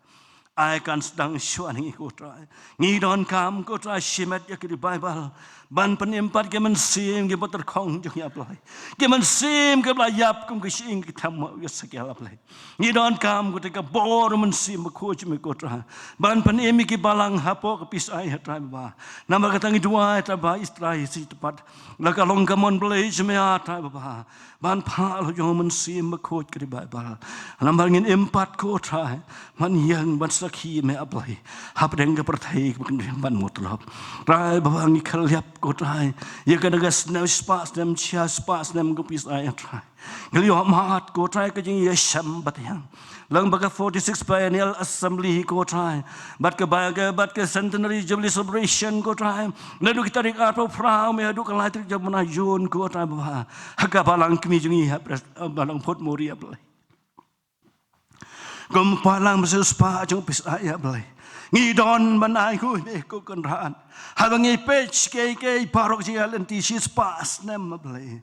Ai kan sdang shuwa na ngi ko Trai. Ngi donkam ko Trai shimet ïa ka revival. Ban pynim pat ki mynsiem kiba tyrkhong jong ngi A Blei. Ki mynsiem kiba la ïap kum ki shyieng ki them ha u Esekiel A Blei. Ngi donkam ko Trai ka bor u Mynsiem Bakhuid jong me ko Trai. Ban pynim ïa ki balang hapoh ka pis ai ha Trai Baba. Namar kata ngi duwai Trai Baba, ïa Trai shi tapat. La ka long ka mon Blei jong me A Trai Baba. Ban phah la jong u Mynsiem Bakhuid ka revival. Namar ngin im pat ko Trai. Ban ïeng ban sakhi me A Blei. Hapdeng ka pyrthei kaba kyndiang ban mut lop. Trai Baba ngi khyllap ko Trai. Ïa kane ka snem spah snem jia spah snem ka pis ai Trai. Ngi la ïoh mad ko Trai ka jingïashem bad ïa. Lang bad ka forty-six Biennial Assembly ko Trai. Bad ka ba ka bad ka Centenary Jubilee Celebration ko Trai. Naduh ki tarik arphew phra me haduh ka lai tarik jong u bnai Jun ko Trai Baba. Ha ka balang kmie jong ngi ha pres, eh, balang Port Moresby A Blei. Kum u paidlang ba siew spah jong u pis ai A Blei. Ngi don ban ai kum me ko Kynrad. Haba ngi peit kiei kiei baroh jingïaid lynti shi spah snem A Blei.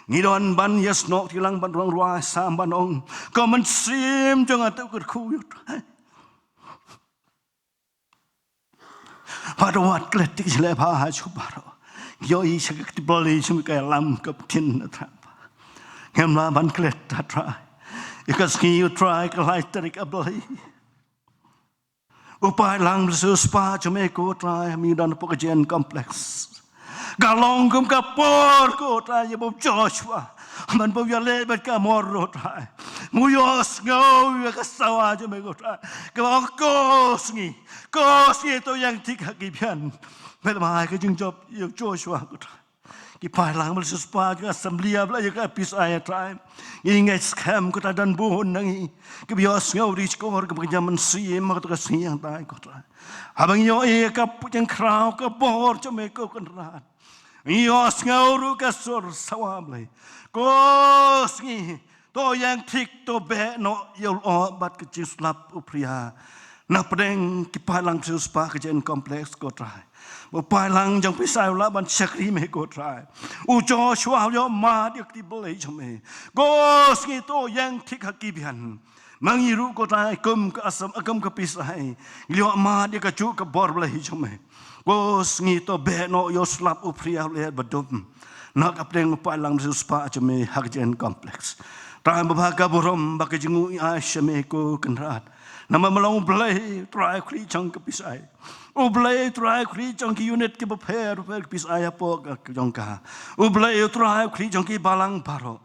Ngi don ban ïasnoh kti lang ban rong rwai sam ban ong. Ko Mynsiem jong nga to kyrkhu ïa u Trai. Bad wat klet tik jleh bha ha shu baroh. Ïohi sha ka kti Blei sha ka lam ka ptin na Trai. Ngim lah ban klet A Trai. Ïa ka sngi u Trai ka lai tarik A Blei. U paidlang ba siew spah jong me ko Trai, me don hapoh ka J N Complex. Ka long kum ka por ko Trai ïa u Joshua. Ban bud ïaleh bad ka mor ko Trai. Me ïohsngew ïa ka sawa jong me ko Trai. Ka long ko sngi. Ko sngi to ïeng thik ha ki bian. Bad ma ai ka jingjop ïa u Joshua ko Trai. Ki paidlang ba siew spah jong ka assembly A Blei ïa ka pis ai Trai. Ngi ngeit skhem ko Trai don bun na ngi. Kiba ïohsngew ri shkor kaba kynja mynsiem ha kato ka sngi hangtai ko Trai. Haba ngi ïohi ïa ka jingkhraw ka bor jong me ko Kynrad. Ngi ïohsngew ruh ka sur sawa Blei. Ko sngi to ïeng thik to beh noh ïa u lyoh bad ka jingslap u phria. Na pdeng ki paidlang ba siew spah ka J N Complex ko Trai. Ba u paidlang jong pis ai u lah ban shakri me ko Trai. U Joshua u ïoh mad ïa ka kti Blei jong me. Ko sngi to ïeng thik ha ki bian. Ma ngi ruh ko Trai kum ka assembly kum ka pis ai. Ngi ïoh mad ïa kajuh ka bor Blei jong me. Ko sngi to beh noh ïa u slap u phria u lyer ba dum. Na ka pdeng u paidlang ba siew spah jong me ha ka J N Complex. Trai Baba ka burom bad ka jingïeit sha me ko Kynrad. Namar me long u Blei Trai u khlieh jong ka pis ai. U Blei Trai u khlieh jong ki unit kiba pher pher ka pis ai hapoh ka jong ka. U Blei Trai u khlieh jong ki balang baroh.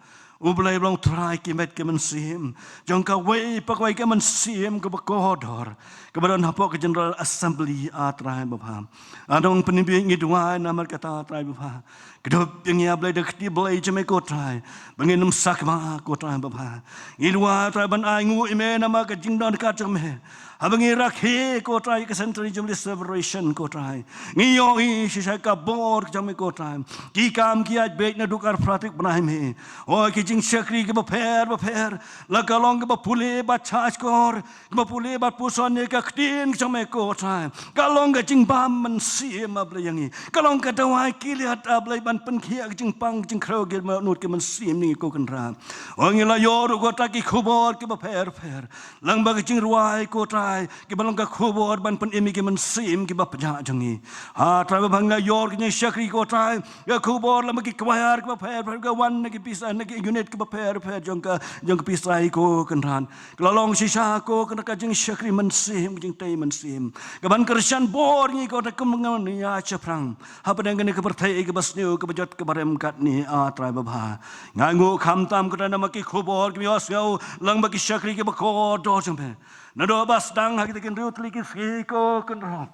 U Blei ba long Trai ki met ki mynsiem. Jong kawei pa kawei ka mynsiem kaba kordor. Kaba don hapoh ka General Assembly A Trai Baba. Nga dang pynbieit ngi duwai namar kata Trai Baba. Kdup ïa ngi A Blei da ka kti Blei jong me ko Trai. Ba ngin ym sakma ko Trai Baba. Ngi duwai Trai ban ai nguh ïa me namar ka jingdon ka jong me. Haba ngi rakhe ko Trai ka Centenary Jubilee Celebration ko Trai. Ngi ïohi shisha ka bor jong me ko Trai. Ki kam ki ïaid beit naduh ka arphew phra tarik bnai May. O ki jingshakri kiba pher ba pher. La ka long kiba pule bad shahshkor. Kiba pule bad puson ïa ka ktien jong me ko Trai. Ka long ka jingbam mynsiem A Blei ïa ngi. Ka long ka dawai kylliat A Blei ban pynkhiah ka jingpang ka jingkhrew ki mut ki mynsiem ngi ko Kynrad. O ngi la ïoh ruh ko Trai ki khubor kiba pher pher. Lang bad ka jingrwai ko Trai, kiba long ka khubor ban pynim ïa ki mynsiem kiba pjah jong ngi. Ha Trai Baba ngi la ïoh ka jingshakri ko Trai, ka khubor lang bad ki choir kiba pher pher, ka wan na ki pis ai, na ki unit kiba pher pher jong ka, jong ka pis ai ko Kynrad. Ka la long shisha ko Kynrad ka jingshakri mynsiem, ka jingtei mynsiem. Kaban kyrshan bor ngi ko Trai kum ngan ïa shaphrang. Hapdeng kane ka pyrthei kaba sniew kaba jot kaba rem katne A Trai Baba. Nga nguh khamtam ko Trai namar ki khubor kiba ïohsngew lang bad ki shakri kiba kordor jong me. Naduh ba sdang ha kita ki hynriew tylli ki sngi ko Kynrad.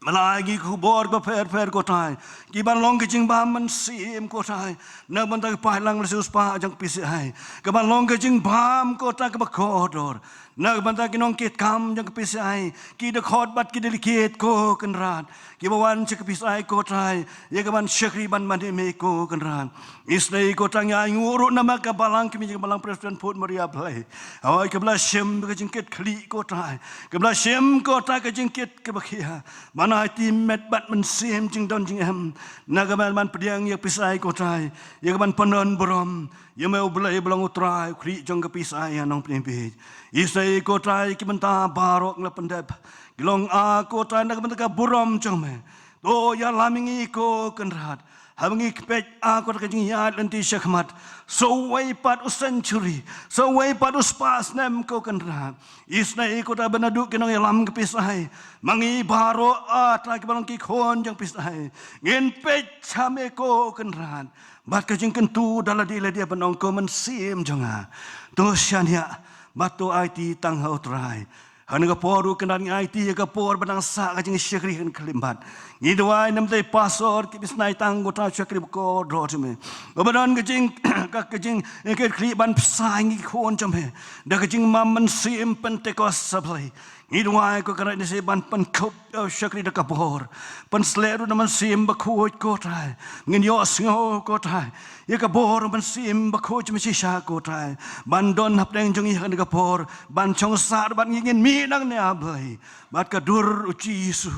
Ban ai ngi ki khubor ba pher pher ko Trai, ki ban long ka jingbam mynsiem ko Trai, na ka bynta ka paidlang riewspah jong ka PCI, ka ban long ka jingbam ko Trai kaba kordor, na ka bynta ki nongkitkam jong ka PCI, ki dkhot bad ki delegate ko Kynrad, kiba wan sha ka PCI ko Trai, ïa ka ban shakri ban mane me ko Kynrad. Isynei ko Trai, ngi ainguh ruh namar ka balang kmie jong ka balang Presbyterian Pud Maria Blei. Hawei kaba la shim ka jingkitkhlieh ko Trai, kaba la shim ko Trai ka jingkit kaba khia, ban aiti met bad mynsiem jingdon jingem, na ka ban ban pdiang ïa ka PCI ko Trai, ïa ka ban pyndon burom ïa me U Blei ba long U Trai U Khlieh jong ka PCI ha nongpynim bieit. Isynei ko Trai ki bynta baroh ngi la pyndep, ki long a ko Trai na ka bynta ka burom jong me. To ïalam ïa ngi ko Kynrad, haba ngi kpeit a ko Trai ka jingïaid lynti shakhmat, sa uwei pat u century, sa uwei pat u spah snem ko Kynrad. Isynei ko Trai ba naduh ki nongïalam ka PCI, ma ngi baroh a Trai kiba long ki khun jong ka PCI, ngin peit sha me ko Kynrad, bad ka jingkyntu da lade lade ban ong ko Mynsiem jong nga, to shaniah bad to aiti tang ha U Trai. Ha kane ka por ruh Kynrad ngi aiti ïa ka por ba dang sah ka jingshakri khlem bad. Ngi duwai namar i pastor ki Missionary tang ko Trai shakri ba kordor jong me, uba don ka jing, ka, ka jingkitkhlieh ban bsa ïa ngi ki khun jong me da ka jingbam mynsiem Pentekost sa Blei. Ngi duwai ko Kynrad ngi sa ban pynkup ïa u shakri da ka bor, pynsleh ruh da Mynsiem Bakhuid ko Trai. Ngin ïohsngew ko Trai ïa ka bor Mynsiem Bakhuid jong me shisha ko Trai, ban don hapdeng jong ngi ha kane ka por, ban shong sah bad ngi, ngin mih nangne A Blei bad ka dur U Jisu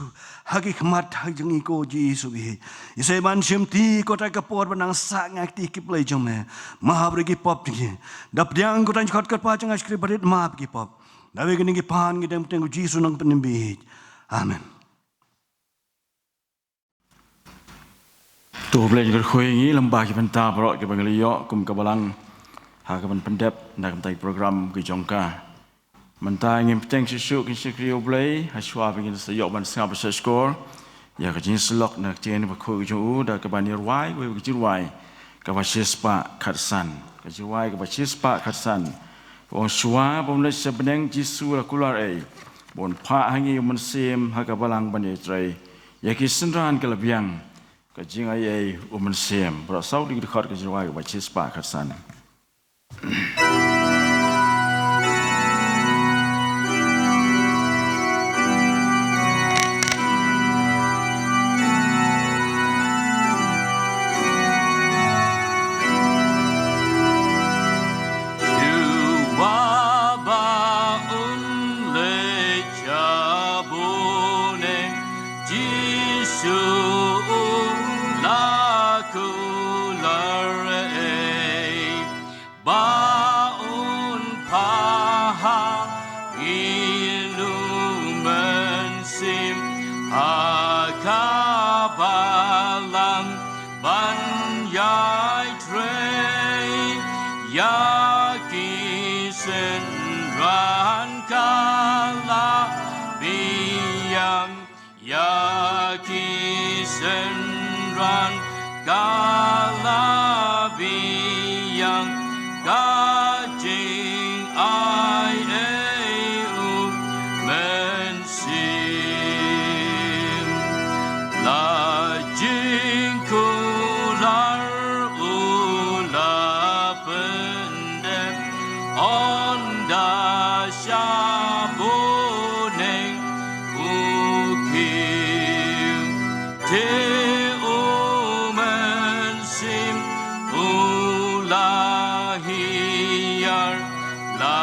ha ki khmat ha jong ngi ko Jisu baieit. Isynei ban shimti ko Trai ka por ba nang sah ngi ha kti ki blei jong me, map ruh ïa ki pop jong ngi. Da pdiang ko Trai jingkhot kyrpad jong nga Khrist ba rit map ïa ki pop. Da wei kine ki pan ngi dang pdiang U Jisu nongpynim baieit. Amen. To U Blei un kyrkhu ïa ngi lyngba ki bynta baroh kiba ngi la ïoh kum ka balang ha ka ban pyndep na ka bynta ki program ki jong ka. Mynta ngin bteng shuh shuh kin shakri ïa U Blei, ha shuwa ba ngin sa ïoh ban sngap ba shah shkor ïa ka jingsyllok na ka ktien bakhuid ka jong u, da kaban ïa rwai, wei ka jingrwai kaba shispah khatsan. Ka jingrwai kaba shispah khatsan. Ong shuwa ba un leit sha bneng Jisu la kular ei, ba un phah ha ngi u Mynsiem ha ka balang ban ïatrei ïa ki synran ka la biang ka jingai ei u Mynsiem. Baroh saw dei ki dkhot ka jingrwai kaba shispah khatsan. Shuwa ba un leit sha bneng Jisu u la kular ei, ba un phah ha ngi u Mynsiem ha ka balang ban ïatrei ïa ki synran ka la biang. Ïa ki synran ka la biang ka jingai ei u Mynsiem. La jingkular u la pyndep, ynda sha bneng u kiew. Te u Mynsiem u la hiar, la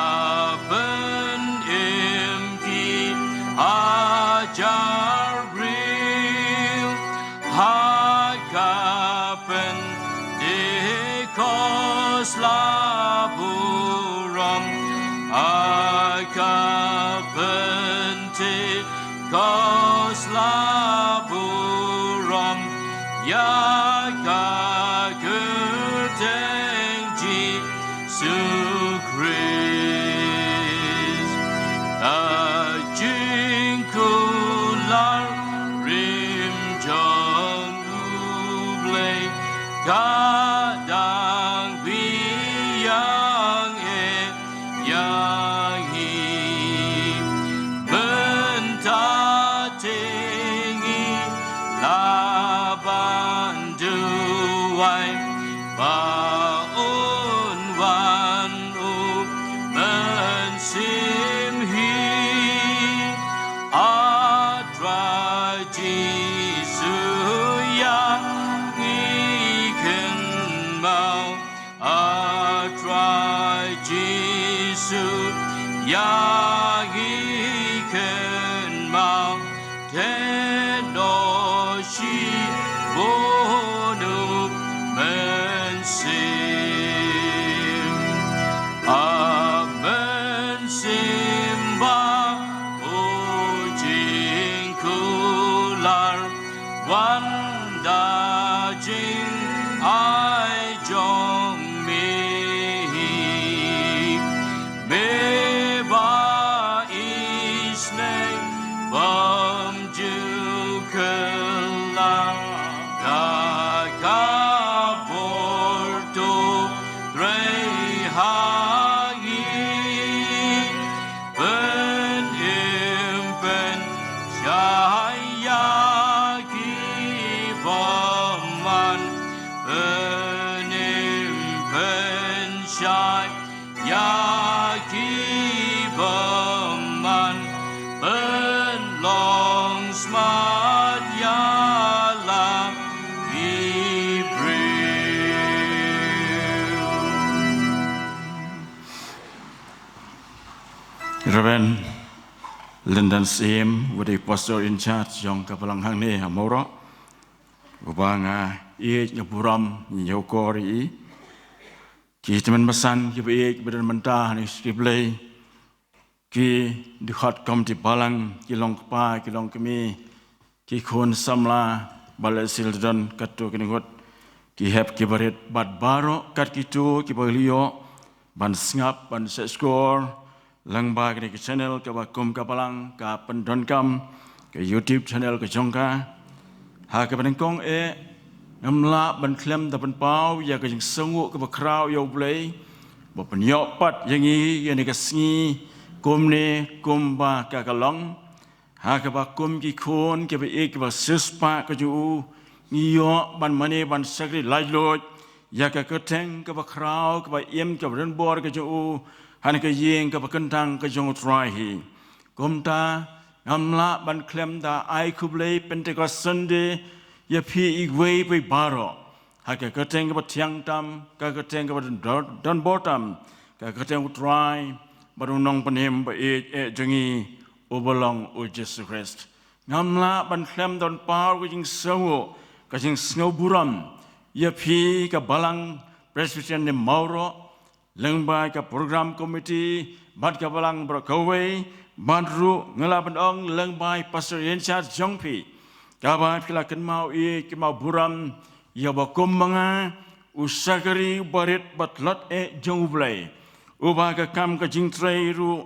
pynim ki hajar briew. Ha ka Pentekost la burom, ha ka Pentekost la burom, ïa ka kyrteng Jisu Khrist. Ka jingkular rim jong U Blei ka dang biang ei ïa ngi. Mynta te ngi Ba un wan u mynsiem hi, A Trai Jisu, ïa ngi kynmaw. A Trai Jisu, ïa ngi kynmaw. Te no shibun u mynsiem, a mynsiem ba u jingkular, wan da jingai jong me. Me ba isynei bym ju kylla, da ka bor to trei ha ngi. Pynim pynshai ïa ki bymman, pynim pynshai ïa ki bymman, pynlong smat ïa la ki briew. Reverend Lyndon Syiem, uba dei Pastor in charge jong ka balang hangne ha Mawroh, uba nga ïeit, nga burom, nga ñiewkor ïa i. Ki tymmen basan kiba ïeit ba don mynta ha ine i shakri Blei, ki dkhot committee balang, ki long kpa, ki long kmie, ki khun samla, ba lehse la don katto katne ngut ki hep kiba rit, bad baroh kat kito kiba ïoh ban sngap, ban shahshkor lyngba kane ka channel kaba kum ka balang ka pyndonkam, ka YouTube channel ka jong ka. Ha kaba nyngkong eh, ngam lah ban khlem da pynpaw ïa ka jingsngewnguh kaba khraw ïa U Blei ba u pynïoh pat ïa ngi ïa kane ka sngi kumne kumba ka ka long. Ha kaba kum ki khun kiba ïeit kiba siewspah ka jong u, ngi ïoh ban mane ban shakri laitluid ïa ka kyrteng kaba khraw, kaba im, kaba donbor ka jong u ha kane ka ïing kaba kyntang ka jong U Trai hi. Kumta ngam lah ban khlem da ai khublei Pentecost Sunday ïa phi iwei pa iwei baroh, ha ka kyrteng kaba thiang tam, ka kyrteng kaba don, don, donbor tam, ka kyrteng U Trai bad U Nongpynim ba ïeit eh jong ngi, uba long U Jisu Khrist. Ngam lah ban khlem da pynpaw ka jingsngewnguh, ka jingsngewburom ïa phi ka balang Presbyterian ne Mawroh, lyngba ka program committee bad ka balang baroh kawei, bad ruh nga lah ban ong lyngba i pastor in charge jong phi, kaba phi la kynmaw ïeit, kynmaw burom ïa uba kum ma nga, u shakri uba rit uba tlot eh jong U Blei, uba ka kam ka jingtrei ruh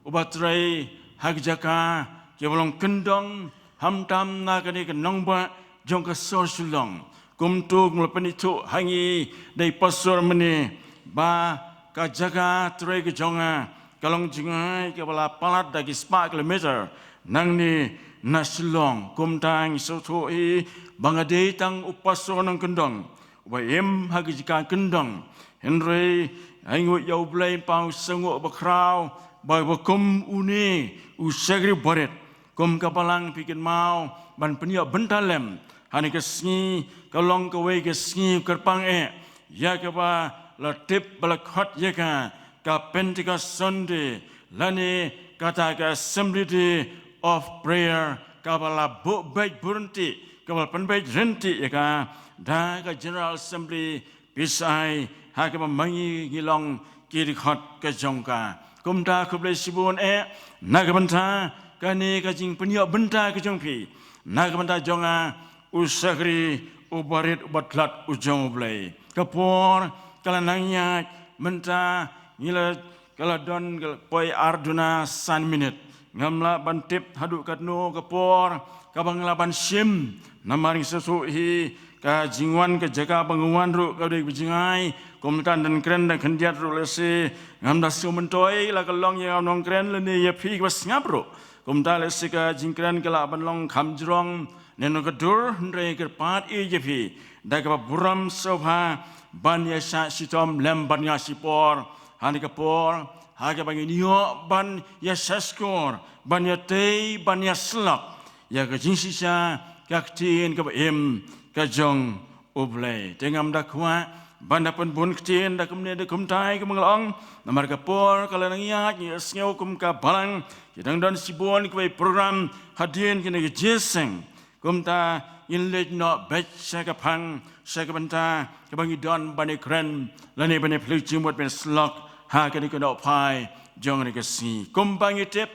uba trei ha ki jaka kiba long kyndong, khamtam na kane ka nongbah jong ka sor Shillong. Kumta kum la pynithuh ha ngi da i pastor mynne ba ka jaka trei ka jong nga ka long jngai kaba la palat da ki spah kilometer nangne na Shillong. Kumta ngi sngewthuh hi ba nga dei tang u pastor nongkyndong uba im ha ka jaka kyndong. Hynrei ai nguh ïa U Blei, pynpaw ka jingsngewnguh ba khraw ba, ba kum une u shakri uba rit, kum ka balang phi kynmaw ban pynïoh bynta lem ha kane ka sngi, ka long kawei ka sngi kyrpang eh ïa kaba la tip ba la khot ïa ka ka Pentecost Sunday, lane kata ka Assembly Day of Prayer, kaba la buh beit buh ryntih, kaba la pynbeit ryntih ïa ka da ka General Assembly, pisa ai ha kaba ma ngi ngi long ki dkhot ka jong ka. Kumta khublei shibun eh na ka bynta kane ka jingpynïoh bynta ka jong phi na ka bynta jong nga, u shakri uba rit uba tlot u jong U Blei. Ka por ka la nang ïaid, mynta ngi la, ka la don, ka la poi ar duna san minit. Ngam lah ban tip haduh katno ka por kaba nga lah ban shim, namar ngi sngewthuh hi ka jingwan ka jaka ba nga wan ruh ka dei kaba jngai. Kumta dang kren dang khyndiat ruh lehse ngam da sngewmyntoi la ka long ïa nga nongkren lane ïa phi kiba sngap ruh. Kumta lehse ka jingkren ka lah ban long kham jrong ne nongkyndur, hynrei kyrpad ïa phi da kaba burom sngewbha ban ïa shah shitom lem bad nga shipor. Ha kane ka por, ha kaba ngin ïoh ban ïa shah shkor, ban ïa tei, ban ïa slok ïa ka jingshisha, ka ktien kaba im ka jong U Blei. Te ngam da kwah ban da pynbun ktien da kumne da kumtai, kumba nga la ong, namar ka por ka la nang ïaid, ngi sngew kum ka balang ki dang don shibun kiwei program hadien kine ki jingïaseng. Kumta ngin leit noh beit sha ka phang, sha ka bynta kaba ngi don ban ïakren lane ban ïaphylliew jingmut ban ïaslok ha kane ka nohphai jong kane ka sngi. Kumba ngi tip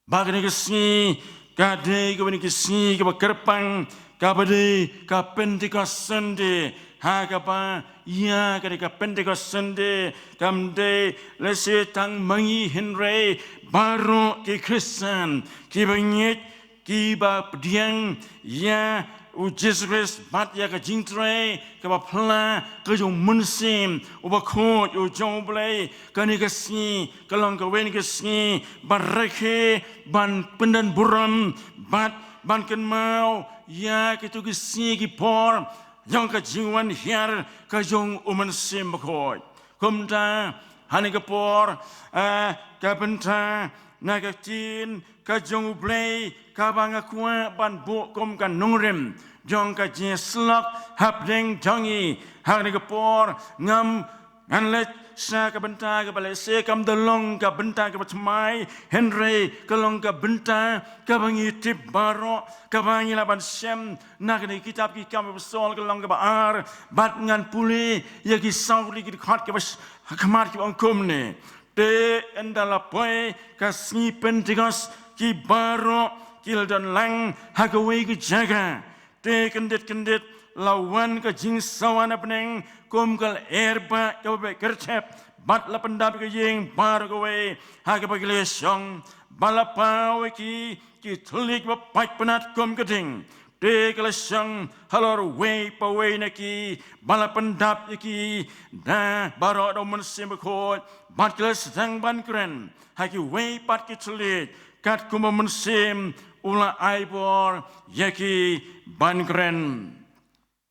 ba kane ka sngi ka dei kaba, kane ka sngi kaba kyrpang, kaba dei ka Pentecost Sunday. Ha kaba ïa kane ka Pentecost Sunday kam dei lehse tang ma ngi, hynrei baroh ki Khristan kiba ngeit, kiba pdiang ïa U Jisu Khrist bad ïa ka jingtrei kaba phylla ka jong U Mynsiem Bakhuid, U jong U Blei. Kane ka sngi ka long kawei na ki sngi ba rakhe ban pyndon burom bad ban kynmaw ïa kito ki sngi ki por jong ka jingwan hiar ka jong U Mynsiem Bakhuid. Kumta ha kane ka por, eh, ka bynta na ka ktien ka jong U Blei kaba nga kwah ban buh kum ka nongrim jong ka jingïaslok hapdeng jong ngi ha kane ka por. Ngam, ngan leit sha ka bynta kaba lehse kam da long ka bynta kaba thymmai, hynrei ka long ka bynta kaba ngi tip baroh, kaba ngi lah ban shem na kane ka kitab Ki Kam Apostol ka lynnong kaba ar, bad ngan pule ïa ki saw tylli ki dkhot kiba sh-, ha khmat kiba ong kumne: Te ynda la poi ka sngi Pentecost, ki baroh ki la don lang ha kawei ka jaka. Te kyndit kyndit la wan ka jingsawa na bneng kum ka lyer bah kaba beh kyrthep, bad la pyndap ïa ka ïing baroh kawei ha kaba ki la shong, bad la paw ïa ki ki thylliej ba pait pnat kum ka ding. Te ki la shong halor uwei pa uwei na ki, bad la pyndap ïa ki da baroh da U Mynsiem Bakhuid, bad ki la sdang ban kren ha kiwei pat ki thylliej, katkum U Mynsiem u la ai bor ïa ki ban kren.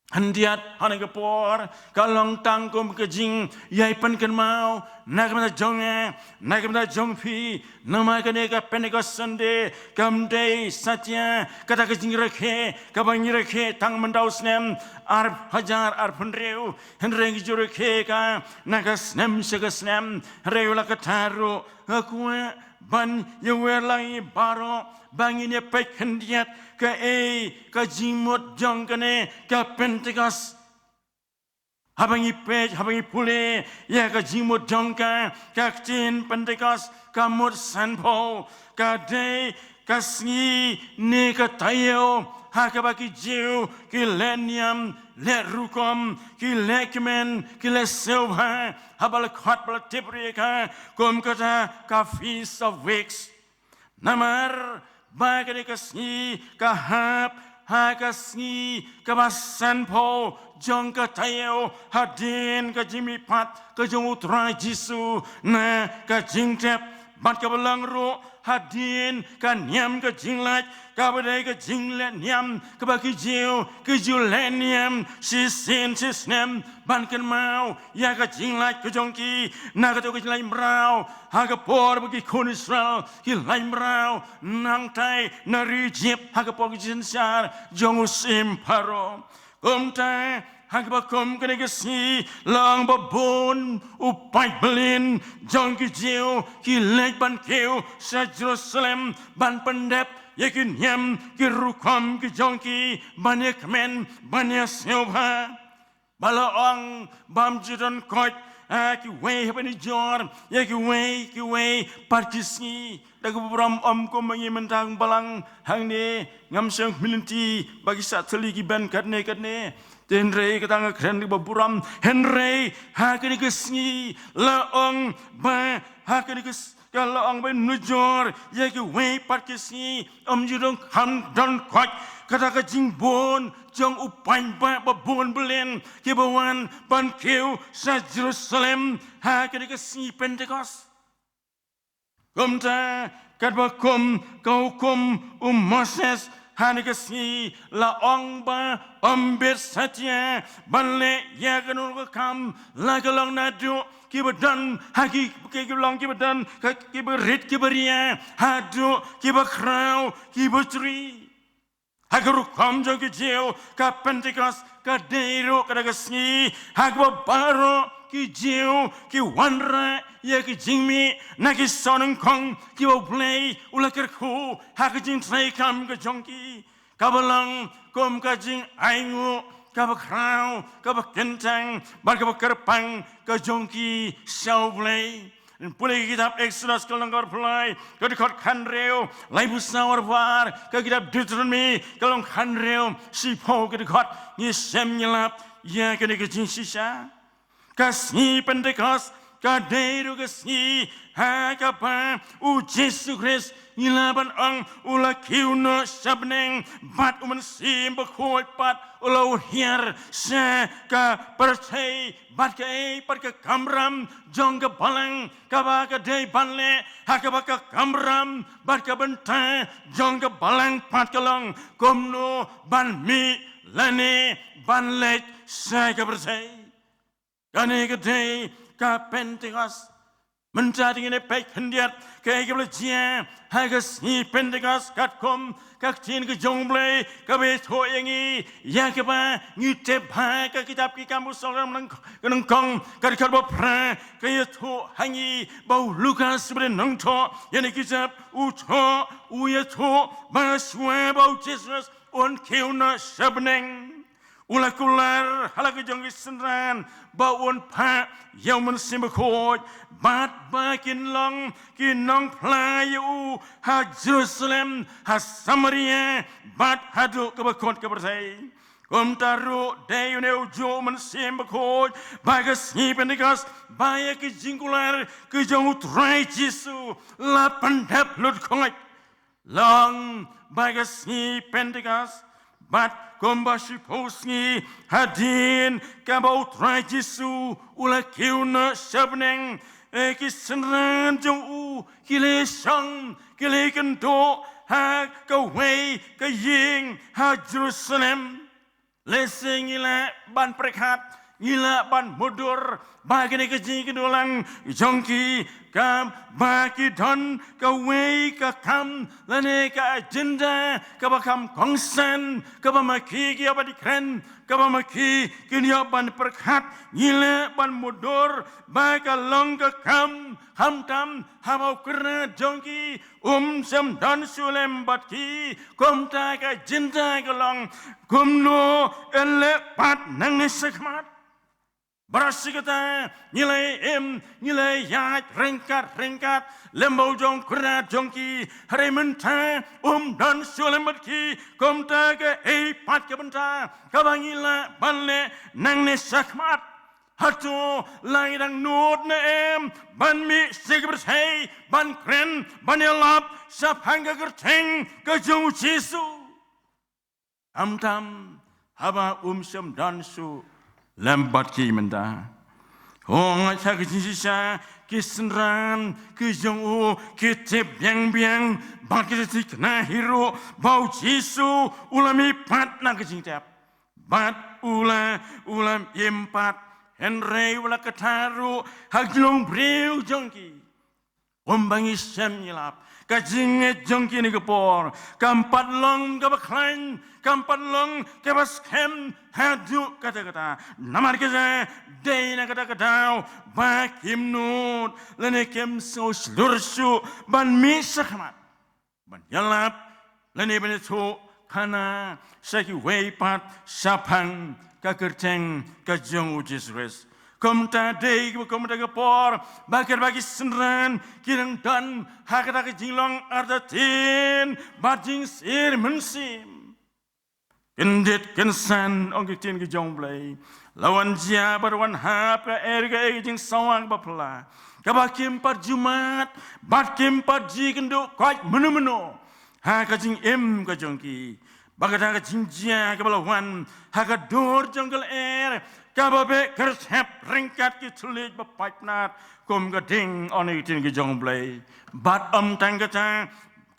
Khyndiat, ha kane ka por ka long tang kum ka jingïai pynkynmaw na ka bynta jong nga, na ka bynta jong phi, namar kane ka Pentecost Sunday kam dei satia kata ka jingrakhe kaba ngi rakhe tang mynta u snem ar hajar arphew hynriew, hynrei ngi ju rakhe ka na ka snem sha ka snem. Hynrei wat la katta ruh, nga kwah ban ïawer lang ïa baroh ba ngin ïa peit khyndiat kaei ka jingmut jong kane ka Pentecost. Haba ngi peit, haba ngi pule ïa ka jingmut jong ka, ka ktien Pentecost ka mut sanphew. Ka dei ka sngi ne ka taïew ha kaba ki Jiw ki leh niam, leh rukom, ki leh kmen, ki leh sngewbha, haba la khot, ba la tip ruh ïa ka kum kata ka Feast of Weeks. Namar ba kane ka sngi ka hap ha ka sngi kaba sanphew jong ka taïew hadien ka jingmihpat ka jong U Trai Jisu na ka jingtep, bad kaba long ruh hadien ka niam ka jinglait, kaba dei ka jingleh niam kaba ki Jiw ki ju leh niam shisien shisnem ban kynmaw ïa ka jinglait ka jong ki. Na kato ka jinglait mraw, ha ka por ba ki khun Israel ki lait mraw nangtai na ri Ijipt, ha ka por ka jingsynshar jong u syiem Pharaoh. Kumta ha kaba kum kane ka sngi, long ba bun u paidbah jong ki Jiw ki leit ban kiew sha Jerusalem ban pyndep ïa ki niam ki rukom ki jong ki, ban ïa kmen, ban ïa sngewbha. Ba la ong bym ju don koit, ah, kiwei ha pynjor ïa kiwei kiwei pat ki sngi. Da kaba burom, ym kum ma ngi mynta, balang, hangne ngam shym khmih lynti ba ki saw tylli ki ban katne katne. Te hynrei kata nga kren da kaba burom, hynrei ha kane ka sngi la ong ba ha kane ka s-, ka la ong ba nujor ïa kiwei pat ki sngi, ym ju don, kham don koit kata ka jingbun jong u paidbah ba bun byllion kiba wan ban kiew sha Jerusalem ha kane ka sngi Pentecost. Kumta katba kum ka hukum u Moses Ha kane ka sngi la ong ba ym bit satia ban leh ïa kano ka kam la ka long naduh kiba don ha ki, ki, ki long kiba don ka, kiba rit kiba ria, haduh kiba khraw kiba tri. Ha ka rukom jong ki Jiw ka Pentekost ka dei ruh kata ka sngi ha kaba baroh ki Jiw ki wanrah ïa ki jingmih na ki sawnyngkong kiba U Blei u la kyrkhu ha ka jingtrei kam ka jong ki, kaba long kum ka jingainguh kaba khraw, kaba kyntang bad kaba kyrpang ka jong ki sha U Blei. Pule ki kitab Exodus ka lynnong kaba arphew lai ka dkhot khathynriew, laiphew saw, arphew ar, ka kitab Deuteronomi ka lynnong khathynriew, shiphew ka dkhot, ngi shem ngi lap ïa kane ka jingshisha. Ka sngi Pentekost ka dei ruh ka sngi ha kaba U Jisu Khrist, ngi lah ban ong, u la kiew noh sha bneng bad U Mynsiem Bakhuid pat u la hiar sha ka pyrthei, bad kaei pat ka kamram jong ka balang kaba ka dei ban leh, ha kaba ka kamram bad ka bynta jong ka balang pat ka long kumno ban mih lane ban leit sha ka pyrthei. Kane ka dei ka Pentekost. Mynta te ngin ïa peit khyndiat kaei kaba la jia ha ka sngi Pentekost, katkum ka ktien ka jong U Blei kaba ïathuh ïa ngi, ïa kaba ngi tip ha ka kitab Ki Kam u Sawdong, ka lynnong, ka dkhot ba phra, ka ïathuh ha ngi ba u Lukas ba dei u nongthoh ïa kane ka kitab, u thoh, u ïathuh ba shuwa ba U Jisu un kiew noh sha bneng, u la kular ha la ka jong ki synran ba un phah ïa U Mynsiem Bakhuid, bad ba kin long ki nongphla ïa u ha Jerusalem, ha Samaria, bad haduh kaba kut ka pyrthei. Kumta ruh dei une ujuh U Mynsiem Bakhuid ba ka sngi Pentekost, ba ïa ki jingkular ki jong U Trai Jisu la pyndep lut khongwait. Long ba ka sngi Pentekost, bad kumba shiphew sngi hadien kaba U Trai Jisu u la kiew noh sha bneng, eh, ki synran jong u ki la shong, ki la kynduh ha kawei ka ïing ha Jerusalem. Lehse ngi lah ban pyrkhat, ngi lah ban mutdur ba kane ka jingkynduh lang jong ki, kaba ki don kawei ka kam lane ka agenda kaba kham kongsan, kaba ma ki ki ïoh ban kren, kaba ma ki kin ïoh ban pyrkhat. Ngi lah ban mutdur ba ka long ka kam, khamtam haba u kyrdan jong ki um shym don shuh lem bad ki. Kumta ka agenda ka long kumno yn leh pat nangne shakhmat. Baroh shi katta ngi la im, ngi la ïaid ryngkat ryngkat lem bad u jong u kyrdan jong ki, hynrei mynta um don shuh lem bad ki. Kumta kaei pat ka bynta kaba ngi lah ban leh nangne shakhmat? Hato la ngi dang nud ne em ban mih sha ka pyrthei ban kren, ban ïalap shaphang ka kyrteng ka jong U Jisu? Khamtam haba um shym don shuh lem bad ki mynta. Hooid, ha ka jingshisha ki synran ki jong u ki tip biang biang bad ki thikna hi ruh ba U Jisu u la mih pat na ka jingtep. Bad u la, u la im pat, hynrei u la kata ruh ha ka jinglong briew jong ki. Kumba ngi shem ngi lap, ka jingngeit jong ki kane ka por kam pat long kaba khlaiñ, kam pat long kaba skhem haduh katta katta. Namar kata dei na kata ka daw ba kim nud lane kim sngewshlur shuh ban mih shakhmat, ban ïalap lane ban ïathuh khana sha kiwei pat shaphang ka kyrteng ka jong U Jisu Khrist. Kumta dei ba kumta ka por ba katba ki synran ki dang don ha kata ka jinglong artatien bad jingsir mynsiem. Kyndit kynsan, ong ki ktien ki jong U Blei, la wan jia bad wan hap kaei kaei ka jingsawa kaba phylla, kaba kim pat ju mad bad kim pat ju ïakynduh koit mynno mynno ha ka jingim ka jong ki. Bad kata ka jingjia kaba la wan ha ka dur jong ka lyer kaba beh kyrthep ryngkat ki thylliej ba paidnat kum ka ding, ong ki ktien ki jong U Blei. Bad ym tang kata,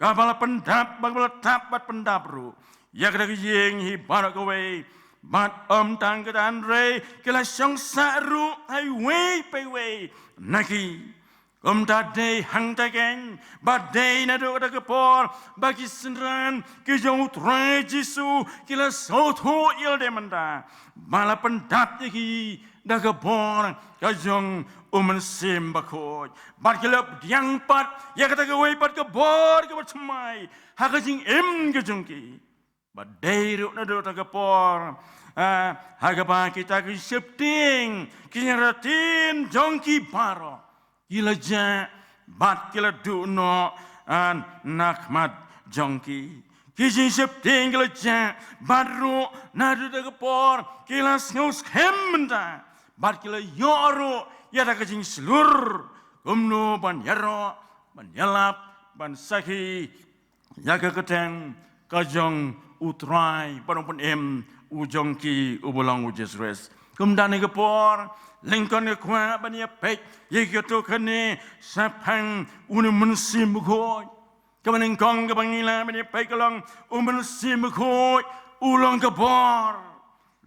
kaba la pyndap, ba kaba la tap bad pyndap ruh ïa kata ka ïing hi baroh kawei. Bad ym tang kata hynrei ki la shong sah ruh ha iwei pa iwei na ki. Kumta dei hangta keiñ ba dei naduh kata ka por ba ki synran ki jong U Trai Jisu ki la sngewthuh ïa lade mynta ba la pyndap ïa ki da ka bor ka jong U Mynsiem Bakhuid. Bad ki la pdiang pat ïa kata kawei pat ka bor kaba thymmai ha ka jingim ka jong ki. Ba dei ruh naduh kata ka por, ah, ha kaba kita ki sheptieng ki ïing ki ktien jong ki baroh ki la jah bad ki la duh noh, ah, na khmat jong ki. Ki jingsheptieng ki la jah bad ruh naduh kata ka por ki la sngewskhem mynta bad ki la ïoh ruh ïa kata ka jingshlur kumno ban ïaroh, ban ïalap, ban sakhi ïa ka kyrteng ka jong U Trai, ban ong ban em u jong ki uba long U Jisu Khrist. Kumta ha kane ka por, lyngkot nga kwah ban ïa peit ïa kito kane shaphang une U Mynsiem Bakhuid. Kaba nyngkong kaba ngi lah ban ïa peit ka long U Mynsiem Bakhuid u long ka bor.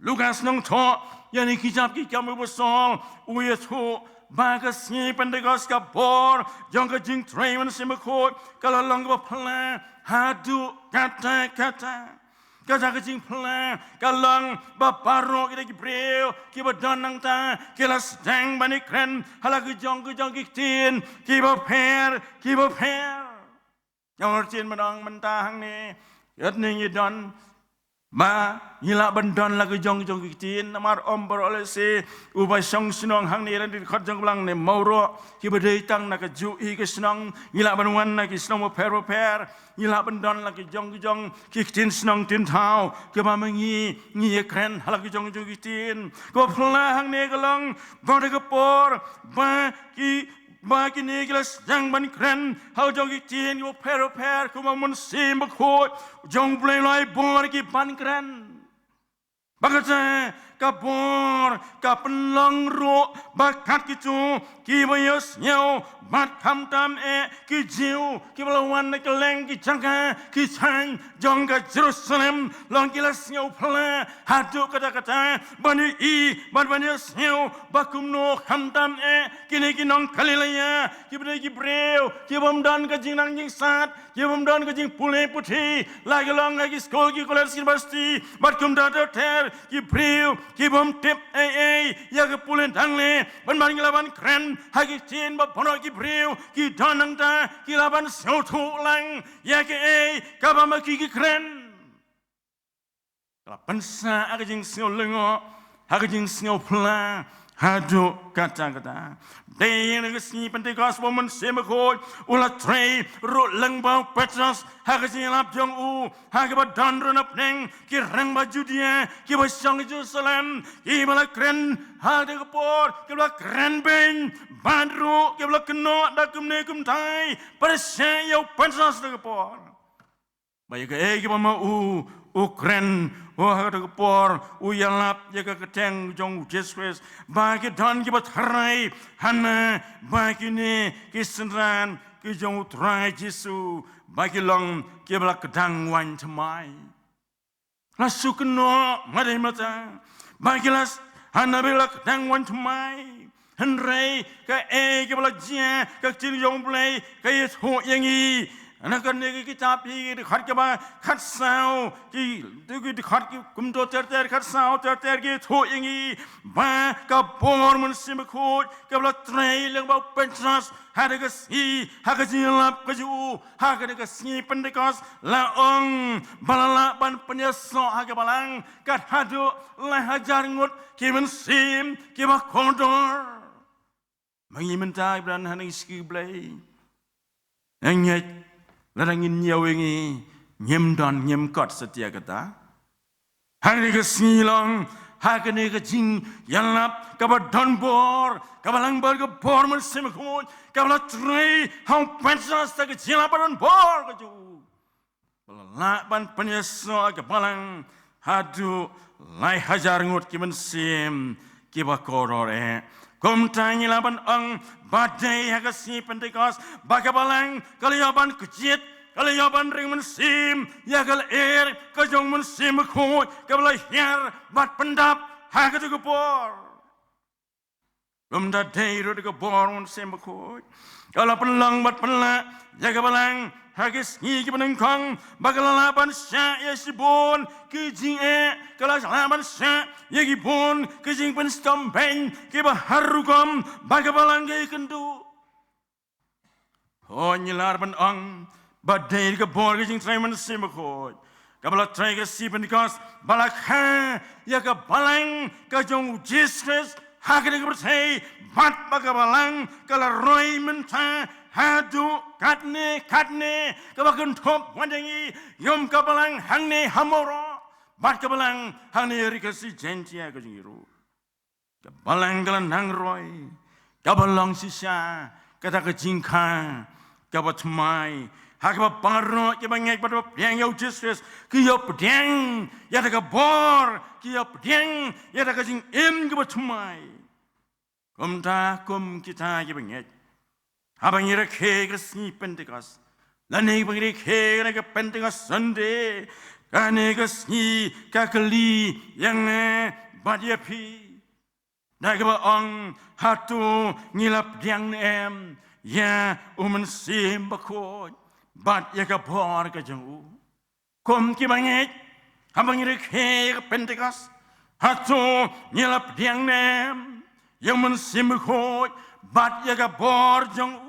Lukas u nongthoh ïa kane ka kitab Ki Kam ki Apostol u ïathuh ba ka sngi Pentekost ka bor jong ka jingtrei U Mynsiem Bakhuid ka la long kaba phylla haduh katta katta. Kata ka jingphylla ka long ba baroh kita ki briew kiba don nangta ki la sdang ban ïakren ha la ki jong ki jong ki ktien kiba pher kiba pher. Nga ong ruh mynta hangne, ïa ngi ngi don ba ngi lah ban don la ki jong ki jong ki ktien, namar ym baroh lehse uba shong shnong hangne ïa la ki dkhot jong ka balang ne mawroh kiba dei tang na kajuh hi ka shnong, ngi lah ban wan na ki shnong bapher bapher, ngi lah ban don la ki jong ki jong ki ktien shnong ktien thaw kiba ma ngi ngi ïakren ha la ki jong ki jong ki ktien. Kaba phylla hangne ka long ba da ka por ba ki ba kine ki la sdang ban kren ha la ki jong ki ktien kiba pher bapher, kumba U Mynsiem Bakhuid jong U Blei u la ai bor ïa ki ban kren. Ba kata ka bor ka pynlong ruh ba kat kito kiba ïohsngew bad khamtam eh ki Jiw kiba la wan na kylleng ki jaka ki thaiñ jong ka Jerusalem long ki la sngewphylla haduh katta katta ban ïohi bad ban ïohsngew ba kumno khamtam eh kine ki nong Galilea kiba dei ki briew ki bym don ka jingnang jingsat, ki bym don ka jingpule puthi, la ki long ha ki skul ki college ki university bad kumta ter ter, ki briew ki bym tip ei ei ïa ka pule nangne, ban ban ki lah ban kren ha ki ktien ba baroh ki briew ki don nangta ki lah ban sngewthuh lang ïa kaei kaba ma ki ki kren. Ka la pynsah ha ka jingsngew lyngngoh, ha ka jingsngew phylla haduh katta katta. Dei ïa ka sngi Pentekost ba U Mynsiem Bakhuid u la trei ruh lyngba u Petros ha ka jingïalap jong u ha kaba don ruh na pdeng ki rangbah Judia kiba shong Jerusalem, kiba la kren ha kata ka por, kiba la kren beiñ bad ruh kiba la kynnoh da kumne kumtai pyrshah ïa u Petros ha kata ka por. Ba ïa kaei kaba ma u u kren, u ha kata ka por u ïalap ïa ka kyrteng jong U Jisu Khrist, ba ki don kiba tharai hana ba kine ki synran ki jong U Trai Jisu ba ki long kiba la kdang waiñ thymmai. La shu kynnoh ma dei ma ta ba ki la s- hana ba ki la kdang waiñ thymmai. Hynrei kaei kaba la jia, ka ktien jong U Blei ka ïathuh ïa ngi na kane ka kitab, ïa ki dkhot kaba khatsaw, ki, ki dkhot ki kumto ter ter, khatsaw ter ter, ki ïathuh ïa ngi ba ka bor Mynsiem Bakhuid kaba la trei lyngba u Petros ha kata ka sngi, ha ka jingïalap ka jong u ha kata ka sngi Pentekost, la ong ba la lah ban pynïasoh ha ka balang kat haduh lai hajar ngut ki mynsiem kiba kordor. Ma ngi mynta kiba don hangne ha Blei, nga ngeit lada ngin ñiew ïa ngi, ngim don, ngim kot satia kata. Ha kane ka sngi long ha kane ka jingïalap kaba don bor, kaba lang bor ka bor Mynsiem Bakhuid kaba la trei ha u Petros, ha ka jingïalap ba don bor ka jong u. Ba la lah ban pynïasoh ha ka balang haduh lai hajar ngut ki mynsiem kiba kordor eh. Kumta ngi lah ban ong ba dei ha ka sngi Pentekost ba ka balang ka la ïoh ban kjit, ka la ïoh ban ring mynsiem ïa ka lyer ka jong u Mynsiem Bakhuid kaba la hiar bad pyndap ha kata ka por. Kumta dei ruh da ka bor u Mynsiem Bakhuid ka la pynlong bad pynlah ïa ka balang ha ki sngi kiba nyngkong, ba ka la lah ban shah ïa shibun ki jingeh, ka la lah ban shah ïa ki bun ki jingpynshitom beiñ kiba har rukom ba ka balang ka ïakynduh. Hooid, ngi lah ban ong ba dei ka bor ka jingtrei Mynsiem Bakhuid kaba la trei ka sngi Pentekost ba la kha ïa ka balang ka jong u Jisu Khrist ha kane ka pyrthei, bad ba ka balang ka la roi mynta haduh katne katne, kaba kynthup wat ïa ngi, ïa ka balang hangne ha Mawroh bad ka balang hangne ha Ri Khasi Jaiñtia ka jong ngi ruh. Ka balang ka la nang roi kaba long shisha kata ka jingkha kaba thymmai, ha kaba baroh kiba ngeit bad ba pdiang ïa u Jisu Khrist ki ïoh pdiang ïa kata ka bor, ki ïoh pdiang ïa kata ka jingim kaba thymmai. Kumta kum kita kiba ngeit, haba ngi rakhe ka sngi Pentekost, lane ba ngi rakhe kane ka Pentecost Sunday, kane ka sngi ka kylli ïa nga bad ïa phi, da kaba ong, hato ngi la pdiang ne em ïa u Mynsiem Bakhuid bad ïa ka bor ka jong u? Kum kiba ngeit, haba ngi rakhe ka Pentecost, hato ngi la pdiang ne em ïa u Mynsiem Bakhuid bad ïa ka bor jong u?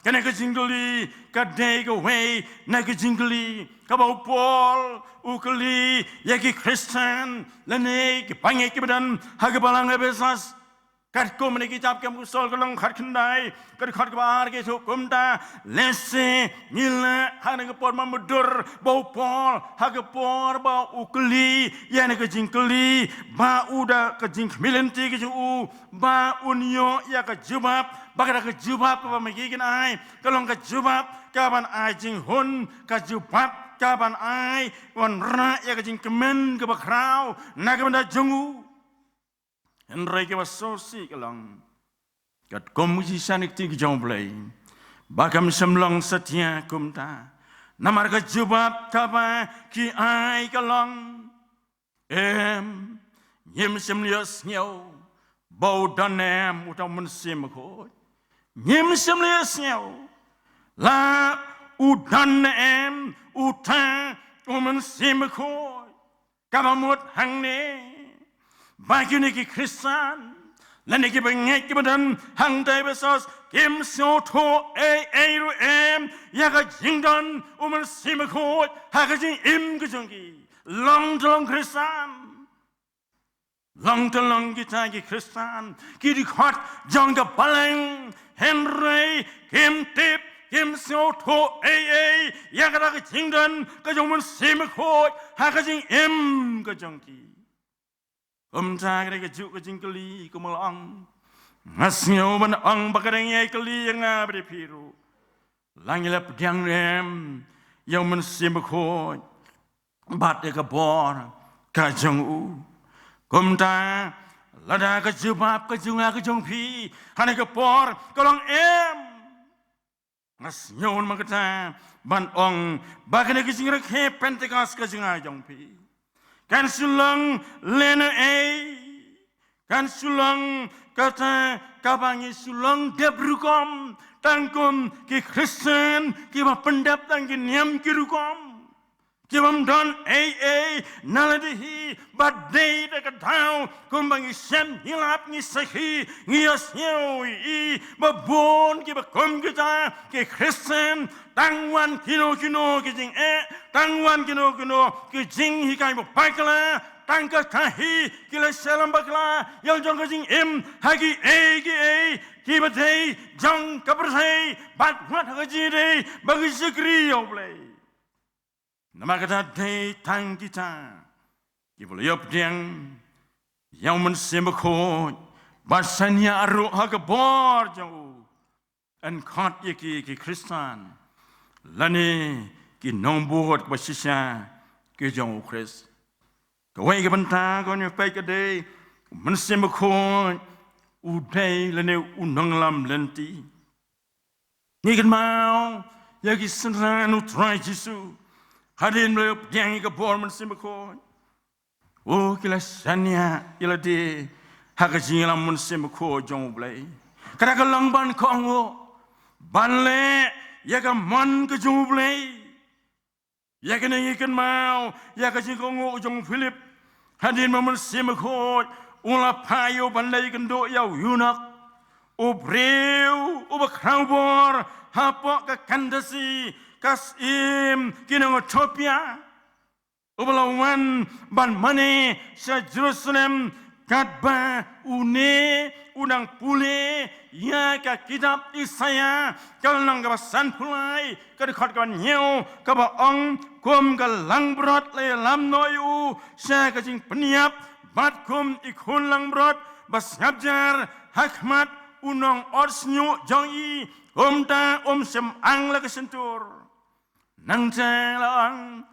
Kane ka jingkylli ka dei kawei na ka jingkylli kaba u Paul u kylli ïa ki Khristan lane ki bangeit kiba don ha ka balang Ephesus. Katkum na ka kitab Kam Apostol ka lynnong khatkhyndai, ka dkhot kaba ar ka ïathuh kumta: Lehse ngi la, ha kane ka por ba mudui ba u Paul, ha ka por ba u kylli ïa kane ka jingkylli, ba u da ka jingkhmih lynti ka jong u ba un ïoh ïa ka jubab, ba kata ka jubab kaba ma ngi kin ai ka long ka jubab kaban ai jinghun, ka jubab kaban ai wanrah ïa ka jingkmen kaba khraw na ka bynta jong u. Hynrei kaba sngewsih ka long, katkum ka jingshisha na ka kti ka jong U Blei, ba kam shym long satia kumta. Namar ka jubab kaba ki ai ka long: Em, ngim shym la ïohsngew ba u don ne em uta u Mynsiem Bakhuid. Ngim shym la ïohsngew la u don ne em uta u Mynsiem Bakhuid. Kaba mut hangne ba kine ki Khristan lane ki bangeit kiba don hangta Ephesus kim sngewthuh ei ei ruh em ïa ka jingdon u Mynsiem Bakhuid ha ka jingim ka jong ki. Long te long Khristan, long te long kita ki Khristan, ki dkhot jong ka balang, hynrei kim tip, kim sngewthuh ei ei ïa kata ka jingdon ka jong u Mynsiem Bakhuid ha ka jingim ka jong ki. Kumta ka dei kajuh ka jingkylli, kumba la ong, nga sngew ban ong ba ka dang ïai kylli ïa nga bad ïa phi ruh, la ngi la pdiang ne em ïa u Mynsiem Bakhuid bad ïa ka bor ka jong u? Kumta lada ka jubab ka jong nga ka jong phi ha kane ka por ka long em, nga sngew man kata ban ong ba kane ka jingrakhe Pentecost ka jong nga jong phi kan shu long lehnohei, kan shu long kata kaba ngi shu long dep rukom tang kum ki Khristan kiba pyndep tang ki niam ki rukom, ki bym don ei ei na lade hi. Bad dei da ka daw kumba ngi shem, ngi lap, ngi sakhi, ngi ïohsngew ïa i ba bun kiba kum kita ki Khristan tang wan kino kino ki jingeh, tang wan kino kino ki jinghikai bapakla, tang kata hi ki la shah lam bakla ïa la jong ka jingim ha kiei kiei kiba dei jong ka pyrthei bad wat ha ka jingdei ba ki shakri ïa U Blei. Namar kata dei tang kita kiba la ïoh pdiang ïa u Mynsiem Bakhuid bad shaniah ruh ha ka bor jong u, yn khot ïa ki ki Khristan lane ki nongbud ba shisha ki jong u Khrist. Kawei ka bynta kaba ngi peit ka dei u Mynsiem Bakhuid u dei lane u nongïalam lynti. Ngi kynmaw ïa ki synran u Trai Jisu, hadien ba la pdiang ïa ka bor Mynsiem Bakhuid, u ki la shaniah ïa lade ha ka jingïalam Mynsiem Bakhuid jong U Blei. Kata ka long ban kohnguh, ban leh ïa ka mon ka jong U Blei. Ïa kane ngi kynmaw ïa ka jingkohnguh jong u Philip, hadien ba Mynsiem Bakhuid u la phah ïa u ban leit kynduh ïa u eunuch, u briew uba khraw bor hapoh ka Kandasi, ka syiem ki nong Ethiopia, uba la wan ban mane sha Jerusalem, katba une u dang pule ïa ka kitab Isaïah, ka lynnong kaba sanphew lai, ka dkhot kaba hynñiew, kaba ong: Kum ka langbrot la ïalam noh ïa u sha ka jingpynïap, bad kum i khun langbrot ba sngap jar ha khmat u nongot shñiuh jong i, kumta um shym ang la ka shyntur. Nangta la ong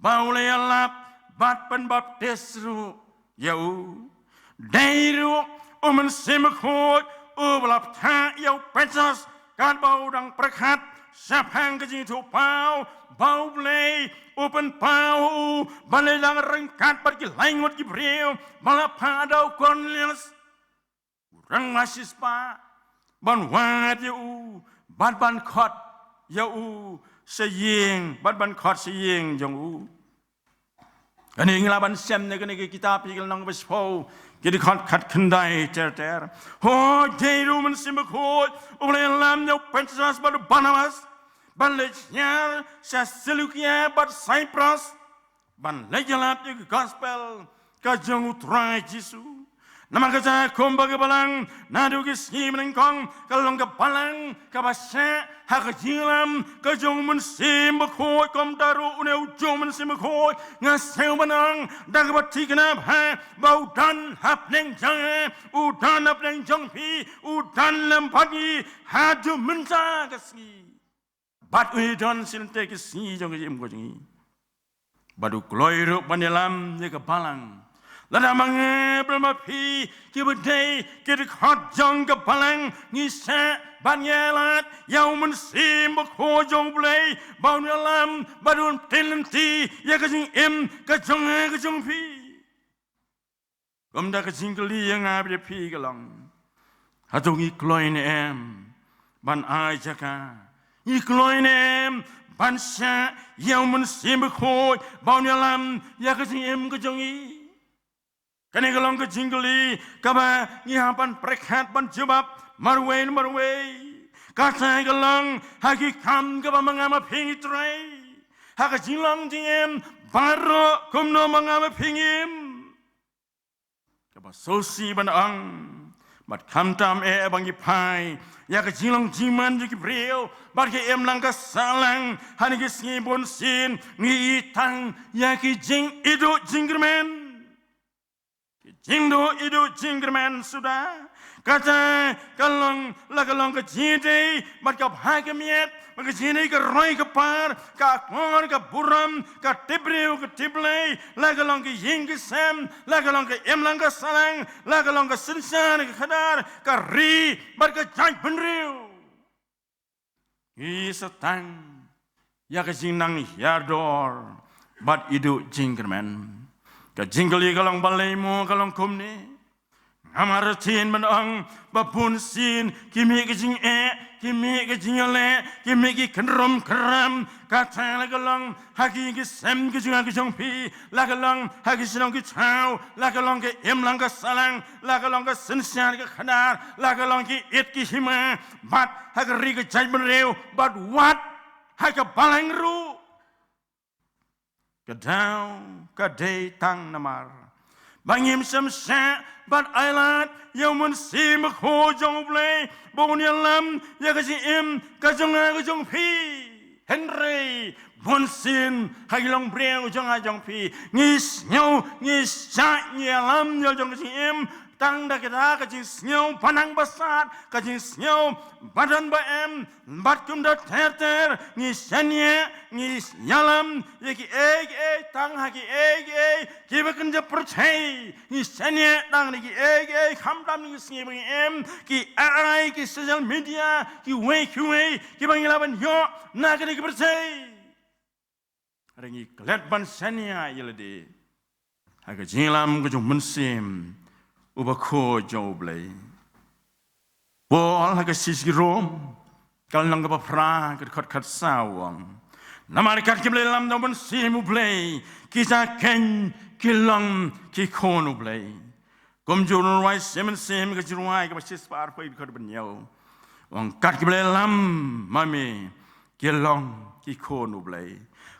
ba u la ïalap bad pynbaptis ruh ïa u. Dei ruh u Mynsiem Bakhuid uba la phah ïa u Petros katba u dang pyrkhat shaphang ka jingïathuhpaw ba U Blei u pynpaw ïa u ban leit lang ryngkat bad ki lai ngut ki briew ba la phah da u Kornelius, u rangbah shispah, ban wad ïa u bad ban khot ïa u sha ïing, bad ban khot sha ïing jong u. Kane ngi lah ban shem na kane ka kitab Ki Lynnong ba shiphew, ki dkhot khatkhyndai ter ter. Hooid, dei ruh u Mynsiem Bakhuid uba la ïalam ïa u Petros bad u Barnabas ban leit hiar sha Selukia bad Saipros, ban leit ïalap ïa ka gospel ka jong u Trai Jisu. Namar kata, kumba ka balang naduh ki sngi banyngkong ka long ka balang kaba shah ha ka jingïalam ka jong u Mynsiem Bakhuid, kumta ruh une u jong u Mynsiem Bakhuid, nga sngew ban ong da kaba thikna bha ba u don hapdeng jong nga, u don hapdeng jong phi, u don lem bad ngi haduh mynta ka sngi. Bad u ïadon shisien te ki sngi jong ka jingim ka jong ngi. Bad u kloi ruh ban ïalam ïa ka balang. Lada ma nga bad ma phi kiba dei ki dkhot jong ka balang ngi shah bad ngi ailad ïa u Mynsiem Bakhuid jong U Blei ba un ïalam bad un pynlynti ïa ka jingim ka jong nga ka jong phi. Kumta ka jingkylli ïa nga bad ïa phi ka long, hato ngi kloi ne em ban ai jaka? Ngi kloi ne em ban shah ïa u Mynsiem Bakhuid ba un ïalam ïa ka jingim ka jong ngi? Kane ka long ka jingkylli kaba ngi hap ban pyrkhat ban jubab marwei marwei. Kata ka long ha ki kam kaba ma nga ma phi ngi trei, ha ka jinglong jingim baroh kumno ma nga ma phi ngim. Kaba sngewsih ban ong, bad khamtam eh ba ngi phai ïa ka jinglong jingman jong ki briew bad ka imlang ka sahlang ha kine ki sngi bunsien, ngi ïohi tang ïa ki jingïaduh jingkyrmen. Ki jingduh ïaduh jingkyrmen suda. Kata ka long, la ka long ka jingïadei bad ka bha ka miat, bad ka jingïadei ka roi ka par, ka akor ka burom, ka tipbriew ka tipblei, la ka long ka ïing ka sem, la ka long ka imlang ka sahlang, la ka long ka synshar ka khadar, ka ri bad ka jaitbynriew. Ngi sa tang ïa ka jingnang hiar dor bad ïaduh jingkyrmen. Ka jingkylli ka long balei mo ka long kumne? Nga martin ban ong ba bunsien ki mih ka jingeh, ki mih ka jingïaleh, ki mih ki kynrum kynram. Kata la ka long ha ki ïing ki sem ka jong nga ka jong phi, la ka long ha ki shnong ki thaw, la ka long ka imlang ka sahlang, la ka long ka synshar ka khadar, la ka long ki it ki hima, bad ha ka ri ka jaitbynriew, bad wat ha ka balang ruh. Ka daw ka dei tang namar ba ngim shym shah bad ailad ïa u Mynsiem Bakhuid jong U Blei ba un ïalam ïa ka jingim ka jong nga ka jong phi. Hynrei bunsien ha ki longbriew jong nga jong phi ngi sngew, ngi shah, ngi ïalam ïa la jong ka jingim, Tang da kata ka jingsngew ba nang ba sat, ka jingsngew ba don ba em, bad kumta ter ter, ngi shaniah, ngi ïalam ïa kiei kiei, tang ha kiei kiei kiba kynja pyrthei. Ngi shaniah tang da kiei kiei, khamtam ngi sngew ba ngi em, ki A I, ki social media, kiwei kiwei kiba ngi lah ban ïoh na kane ka pyrthei. Hynrei ngi klet ban shaniah ïa lade ha ka jingïalam ka jong u Mynsiem uba khuid jong U Blei. Paul ha ka shithi sha ki Rom, ka lynnong kaba phra, ka dkhot khatsaw u ong: Namar katkum ki ba la ïalam da u Mynsiem U Blei, kita kein ki long ki khun U Blei. Kumjuh u nongrwai Sim Mynsiem, ka jingrwai kaba shispah arphew, ka dkhot ba hynñiew, u ong: Katkum ki ba la ïalam ma me, ki long ki khun U Blei.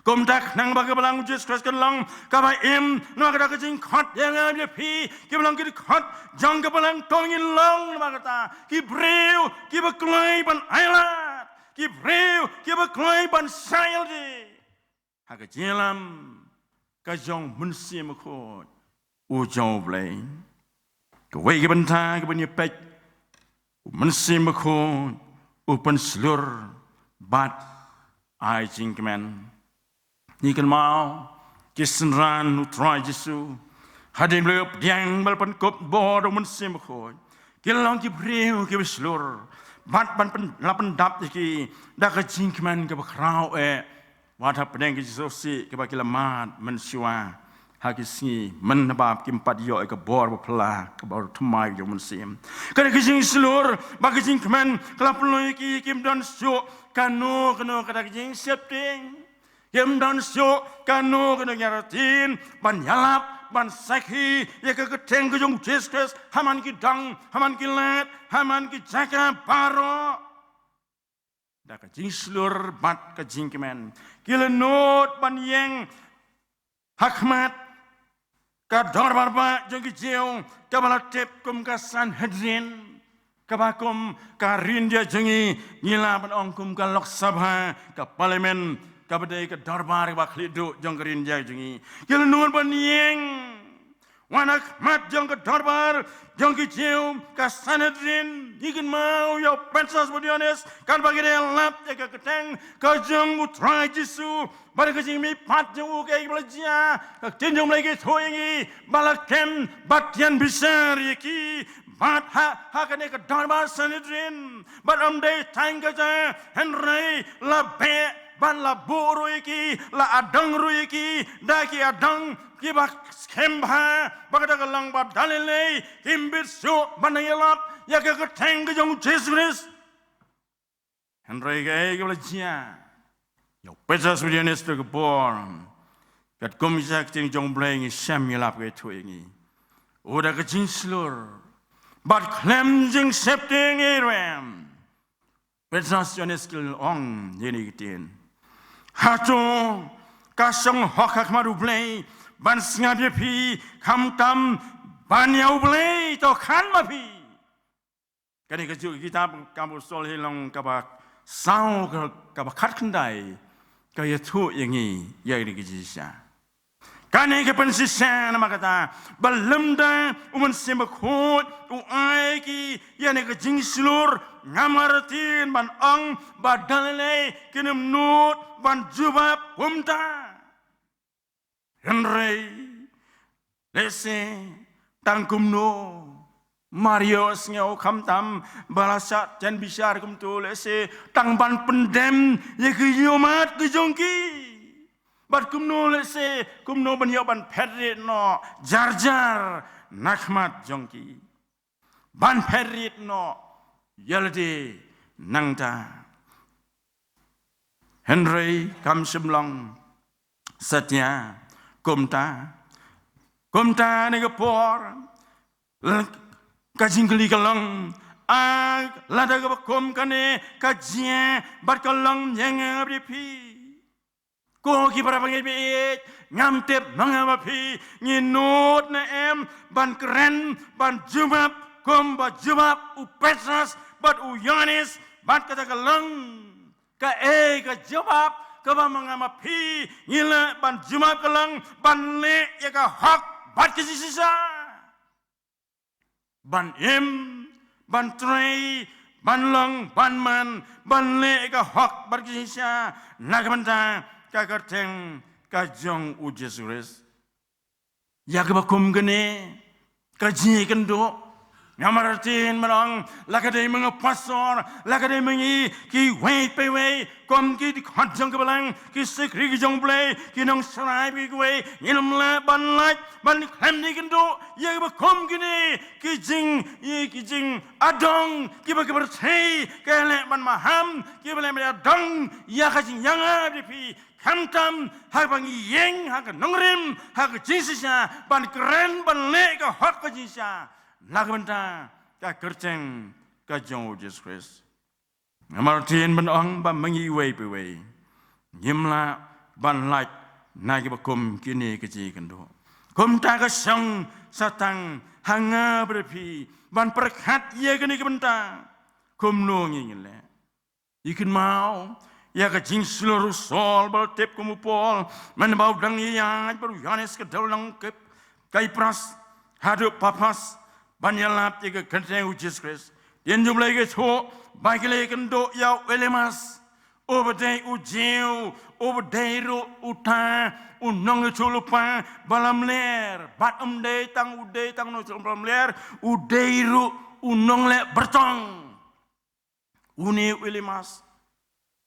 Kumta khnang ba ka Balang U Jisu Khrist kan long kaba im, namar kata ka jingkhot ïa nga ïa phi, ki ba long ki dkhot jong ka Balang, to ngin long namar kata ki briew kiba kloi ban ailad, ki briew kiba kloi ban shaniah ha ka jingïalam ka jong u Mynsiem Bakhuid u jong U Blei. Kawei ka bynta kaba ngi peit, u Mynsiem Bakhuid u pynshlur bad ai jingkmen. Ngi kynmaw ki synran u Trai Jisu, hadien ba la pdiang bad la pynkup bor da u Mynsiem Bakhuid, ki long ki briew kiba shlur bad ban pyn-, la pyndap ïa ki da ka jingkmen kaba khraw eh. Wat hapdeng ka jingsngewsih kaba ki la mad mynshuwa ha ki sngi, mynba kim pat ïoh ïa ka bor baphylla, ka bor thymmai jong u Mynsiem. Kane ka jingshlur bad ka jingkmen ka la pynlong ïa ki kim don shuh kano kano kata ka jingsheptieng. Kim don shuh kano kano ka jingïarap ban ïalap, ban sakhi ïa ka kyrteng ka jong u Jisu Khrist ha man ki dong, ha man ki lad, ha man ki jaka baroh. Da ka jingshlur bad ka jingkmen, ki la nud ban ïeng ha khmat ka dorbar bah jong ki Jiw, kaba la tip kum ka Sanhedrin, kaba kum ka ri India jong ngi, ngi lah ban ong kum ka Lok Sabha, ka Parliament, kaba dei ka dorbar kaba khlieh duh jong ka ri India jong ngi. Ki la nud ban ïeng wan ha khmat jong ka dorbar jong ki Jiw, ka Sanhedrin. Ngi kynmaw ïa u Petros bad u Ïoannis, katba ki dang ïalap ïa ka kyrteng ka jong u Trai Jisu, bad ka jingmihpat jong u, kaei kaba la jia, ka ktien jong U Blei ka ïathuh ïa ngi ba la kem bad tian bishar ïa ki bad ha, ha kane ka dorbar Sanhedrin. Bad ym dei tang kata, hynrei la beh bad la buh ruh ïa ki, la adong ruh ïa ki da ki adong kiba skhem bha ba kata ka long ba dang lei lei kim bit shuh ban ïalap ïa ka kyrteng ka jong u Jisu Khrist. Hynrei kaei kaba la jia? Ïa u Petros bad u Ïoannis, to ka por, katkum ka ktien jong U Blei ngi shem ïalap ka ïathuh ïa ngi, u da ka jingshlur bad khlem jingsheptieng ei ruh em, Petros, Ïoannis ki la ong ïa kine ki ktien: Hato ka shong hok ha khmat U Blei ban sngap ïa phi khamtam ban ïa U Blei? To khan ma phi. Kane kajuh ka kitab Kam Apostol hi long kaba saw, ka, kaba khatkhyndai ka ïathuh ïa ngi ïa kane ka jingshisha. Kane ka pynshisha namar kata ba lymda u Mynsiem Bakhuid u ai ïa ki ïa kane ka jingshlur, ngam artatien ban ong ba dang lei lei kin ym nud ban jubab kumta. Hynrei lehse tang kumno mar ïohsngew, khamtam ba la shah tian bishar kumto, lehse tang ban pyndem ïa ki ïumat ki jong ki. Bad kumno, lehse kumno ban ïoh ban phet rit noh jar jar na khmat jong ki, ban phet rit noh ïa lade nangta. Hynrei kam shym long satia kumta. Kumta ha kane ka por, ka jingkylli ka long, a lada kaba kum kane ka jia bad ka long ïa nga bad ïa phi, ko ki para bangeit baieit, ngam tip ma nga ma phi ngi nud ne em ban kren, ban jubab kumba jubab u Petros bad u Ïoannis, bad kata ka long kaei ka jubab kaba ma nga ma phi ngi lah ban jubab, ka long ban leh ïa ka hok bad ka jingshisha. ban im, ban trei, ban long, ban man, ban leh ka hok bad ka jingshisha na ka bynta ka kyrteng ka jong U Jisu Khrist. Ïa kaba kum kane ka jingïakynduh, nga martin ban ong, la ka dei ma nga pastor, la ka dei ma ngi kiwei pa iwei kum ki dkhot jong ka Balang, ki shakri ki jong U Blei, ki nongshakri kiwei, ngim lah ban lait ban khlem da ïakynduh ïa kaba kum kine ki jing, ïa ki jingdong kiba ka pyrthei ka leh ban maham, kiba leh ban dong ïa ka jingïangap ïa phi. Khamtam haba ngi ïeng ha ka nongrim, ha ka jingshisha, ban kren, ban leh ka hok ka jingshisha na ka bynta ka kyrteng ka jong U Jisu Khrist. Nga martin ban ong ba ma ngi iwei pa iwei ngim lah ban lait na kiba kum kine ki jingïakynduh. Kumta ka shong sa tang ha nga bad phi ban pyrkhat ïa kane ka bynta. Kumno ngi ngi leh? Ïa kynmaw ïa ka jingshlur u Saul ba la tip kum u Paul, mynba u dang ïaid bad u Ïoannis ka dewlynnong, Kip-, Kaïaphas haduh Paphos ban ïalap ïa ka kyrteng U Jisu Khrist. Ktien jong U Blei ka ïathuh ba ki la ïakynduh ïa u Elimas, uba dei u Jiw, uba dei ruh uta u nongïathuhlypa ba lamler, bad um dei tang u dei tang u nongïathuhlypa ba lamler, u dei ruh u nongleh byrtong. Une u Elimas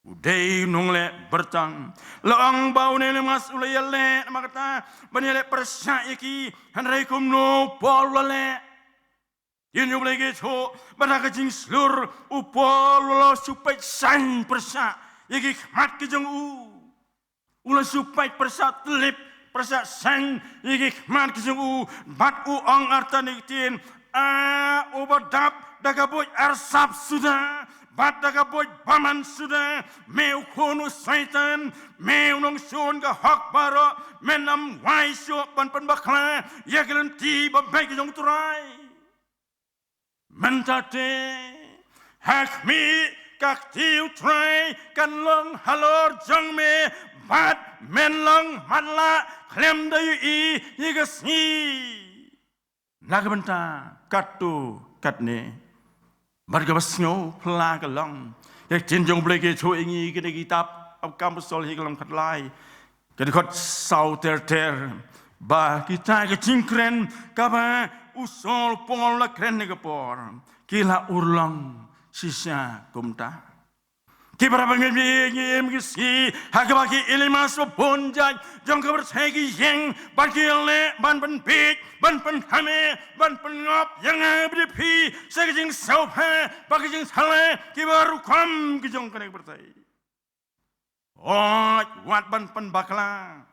u dei u nongleh byrtong. La ong ba une u Elimas u la ïaleh namar kata ban ïaleh pyrshah ïa ki, hynrei kumno u Paul u la leh? Ktien U Blei ka ïathuh ba da ka jingshlur u Paul u la shu peit saiñ pyrshah ïa ki khmat ki jong u. U la shu peit pyrshah tlip, pyrshah saiñ ïa ki khmat ki jong u, bad u ong artat ne ktien, A uba dap da ka buit arsap suda bad da ka buit bymman suda, me u khun u Soitan, me u nongshun ka hok baroh, men ym wai shuh ban pynbakla ïa ki lynti babeit ki jong U Trai. Mynta te, ha khmih, ka kti U Trai kan long halor jong me, bad men long matlah khlem da ïohi ïa ka sngi. Na ka bynta katto katne, bad kaba sngewphylla ka long, ka ktien jong U Blei ka ïathuh ïa ngi ha kane ka kitab Kam Apostol, ha ka lynnong khatlai, ka dkhot saw ter ter, ba kita ki jingkren kaba u Saul Paul u la kren ha ka por, ki la urlong shisha kumta. Ki para bangeit, ngi im ha ki sngi ha kaba ki Elimas babun jait jong ka pyrthei ki ïeng bad ki leh ban pynbieit, ban pynhame, ban pynngop ïa nga bad ïa phi sha ka jingsngewbha bad ka jingshaniah kiba rukom ki jong kane ka pyrthei. Hooid, wat ban pynbakla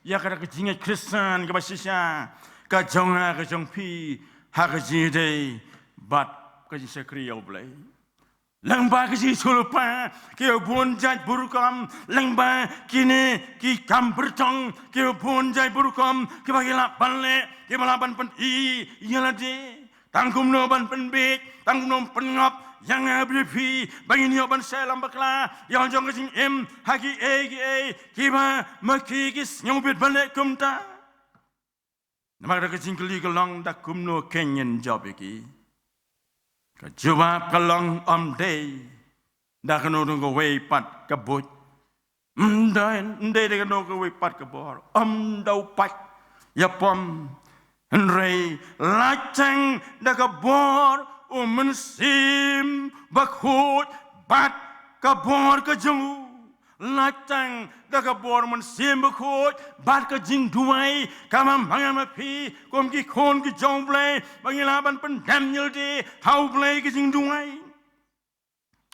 ïa kata ka jingngeit Khristan kaba shisha ka jong nga ka jong phi ha ka jingïadei bad ka jingshakri ïa U Blei. Lyngba ka jingïathuhlypa kiba bun jait bun rukom, lyngba kine ki kam byrtong kiba bun jait bun rukom kiba ki lah ban leh, kiba lah ban pyni ïa lade. Tang kumno ban pynbieit, tang kumno ban pynngop ïa nga bad ïa phi, ba ngin ïoh ban shah lam bakla ïa la jong ka jingim ha kiei kiei kiba ma ki ki sngewbit ban leh kumta. Namar kata ka jingkylli ka long, da kumno kein ngin jop ïa ki? Ka jubab ka long, ym dei da kano kano kawei pat ka buit. Ym dei, ym dei da kano kawei pat ka bor. Ym da u paid ïapom. Hynrei lait tang da ka bor u Mynsiem Bakhuid bad ka bor ka jong u. Lait tang da ka bor u Mynsiem Bakhuid bad ka jingduwai, kaba ma nga ma phi kum ki khun ki jong U Blei ba ngi lah ban pyndem ïa lade ha U Blei ka jingduwai.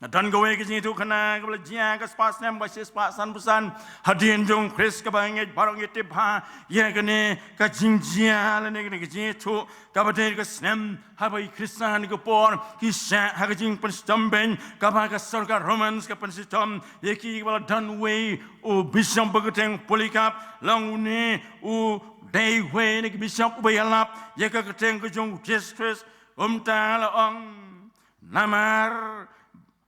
Don kawei ka jingïathuhkhana kaba la jia ha ka spah snem ba shispah sanphew san hadien jong u Khrist, kaba ngi baroh ngi tip bha ïa kane ka jingjia lane kane ka jingïathuh kaba dei ka snem haba ki Khristan ka por ki shah ha ka jingpynshitom beiñ, kaba ka sorkar Romans ka pynshitom ïa ki. Kaba la don uwei u bishop ba kyrteng Polycarp, long une u dei uwei na ki bishop uba ïalap ïa ka kyrteng ka jong U Jisu Khrist. Kumta la ong, namar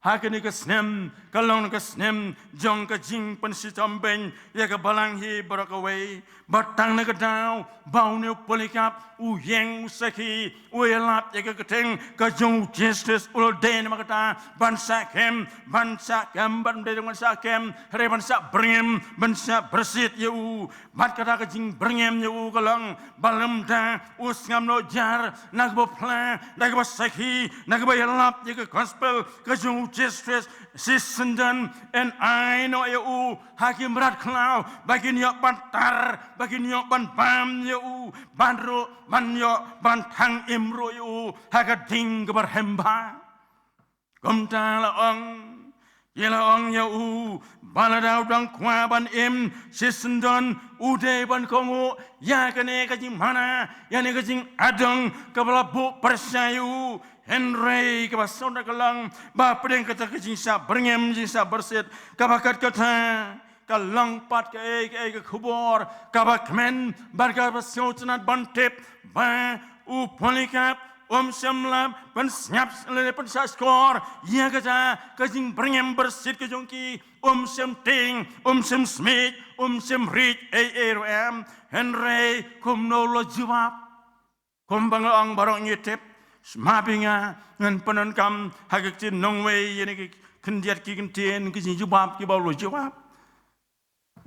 Ha kane ka snem ka long ka snem jong ka jingpynshitom beiñ ïa ka balang hi baroh kawei. Bad tang na ka daw ba une u Polycarp u ïeng u sakhi, u ïalap ïa ka kyrteng ka jong u Jisu Khrist, u la dei namar kata ban shah kem, ban shah kem, ban dei ban shah kem, hynrei ban shah byrngem, ban shah byrsit ïa u. Bad kata ka jingbyrngem ïa u ka long ba lymda u sngap noh jar na kaba phla, na kaba sakhi, na kaba ïalap ïa ka gospel ka jong u Jisu Khrist, shisyndon yn ai noh ïa u ha ki mrad khlaw ba kin ïoh ban tar, ba kin ïoh ban bam ïa u, bad ruh ban ïoh ban thang im ruh ïa u ha ka ding kaba rhem bha. Kumta la ong, ki la ong ïa u, ba lada u dang kwah ban im, shisyndon u dei ban kohnguh ïa kane ka jingmana, ïa kane ka jingadong kaba la buh pyrshah ïa u. Hynrei kaba sngewtynnat ka long ba pdeng kata ka jingshah byrngem, jingshah byrsit, kaba kat kata ka long pat kaei kaei ka khubor kaba kmen bad kaba sngewtynnat ban tip ba u Polycarp um shym la pynsngap lane pynshah shkor ïa kata ka jingbyrngem byrsit ka jong ki. Um shym tieng, um shym smiej, um shym riej ei ei ruh em. Hynrei kumno u la jubab? Kumba nga ong baroh ngi tip, sngap ïa nga, ngan pyndonkam ha ka ktien nongwei ïa kine ki khyndiat ki kyntien ki jingjubab kiba u la jubab.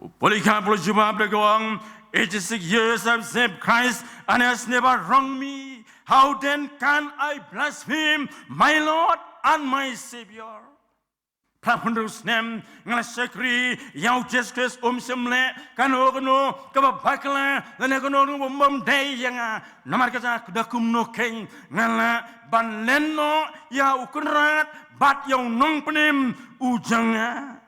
U Polycarp u la jubab da ka ong, "Eighty-six years I've served Christ and he has never wronged me. How then can I blaspheme my Lord and my Savior?" Phra phew hynriew snem nga la shakri ïa u Jisu Khrist, um shym leh kano kano kaba bakla lane kano kano kaba ym dei ïa nga. Namar kata da kumno keiñ nga lah ban len noh ïa u Kynrad bad ïa u Nongpynim u jong nga?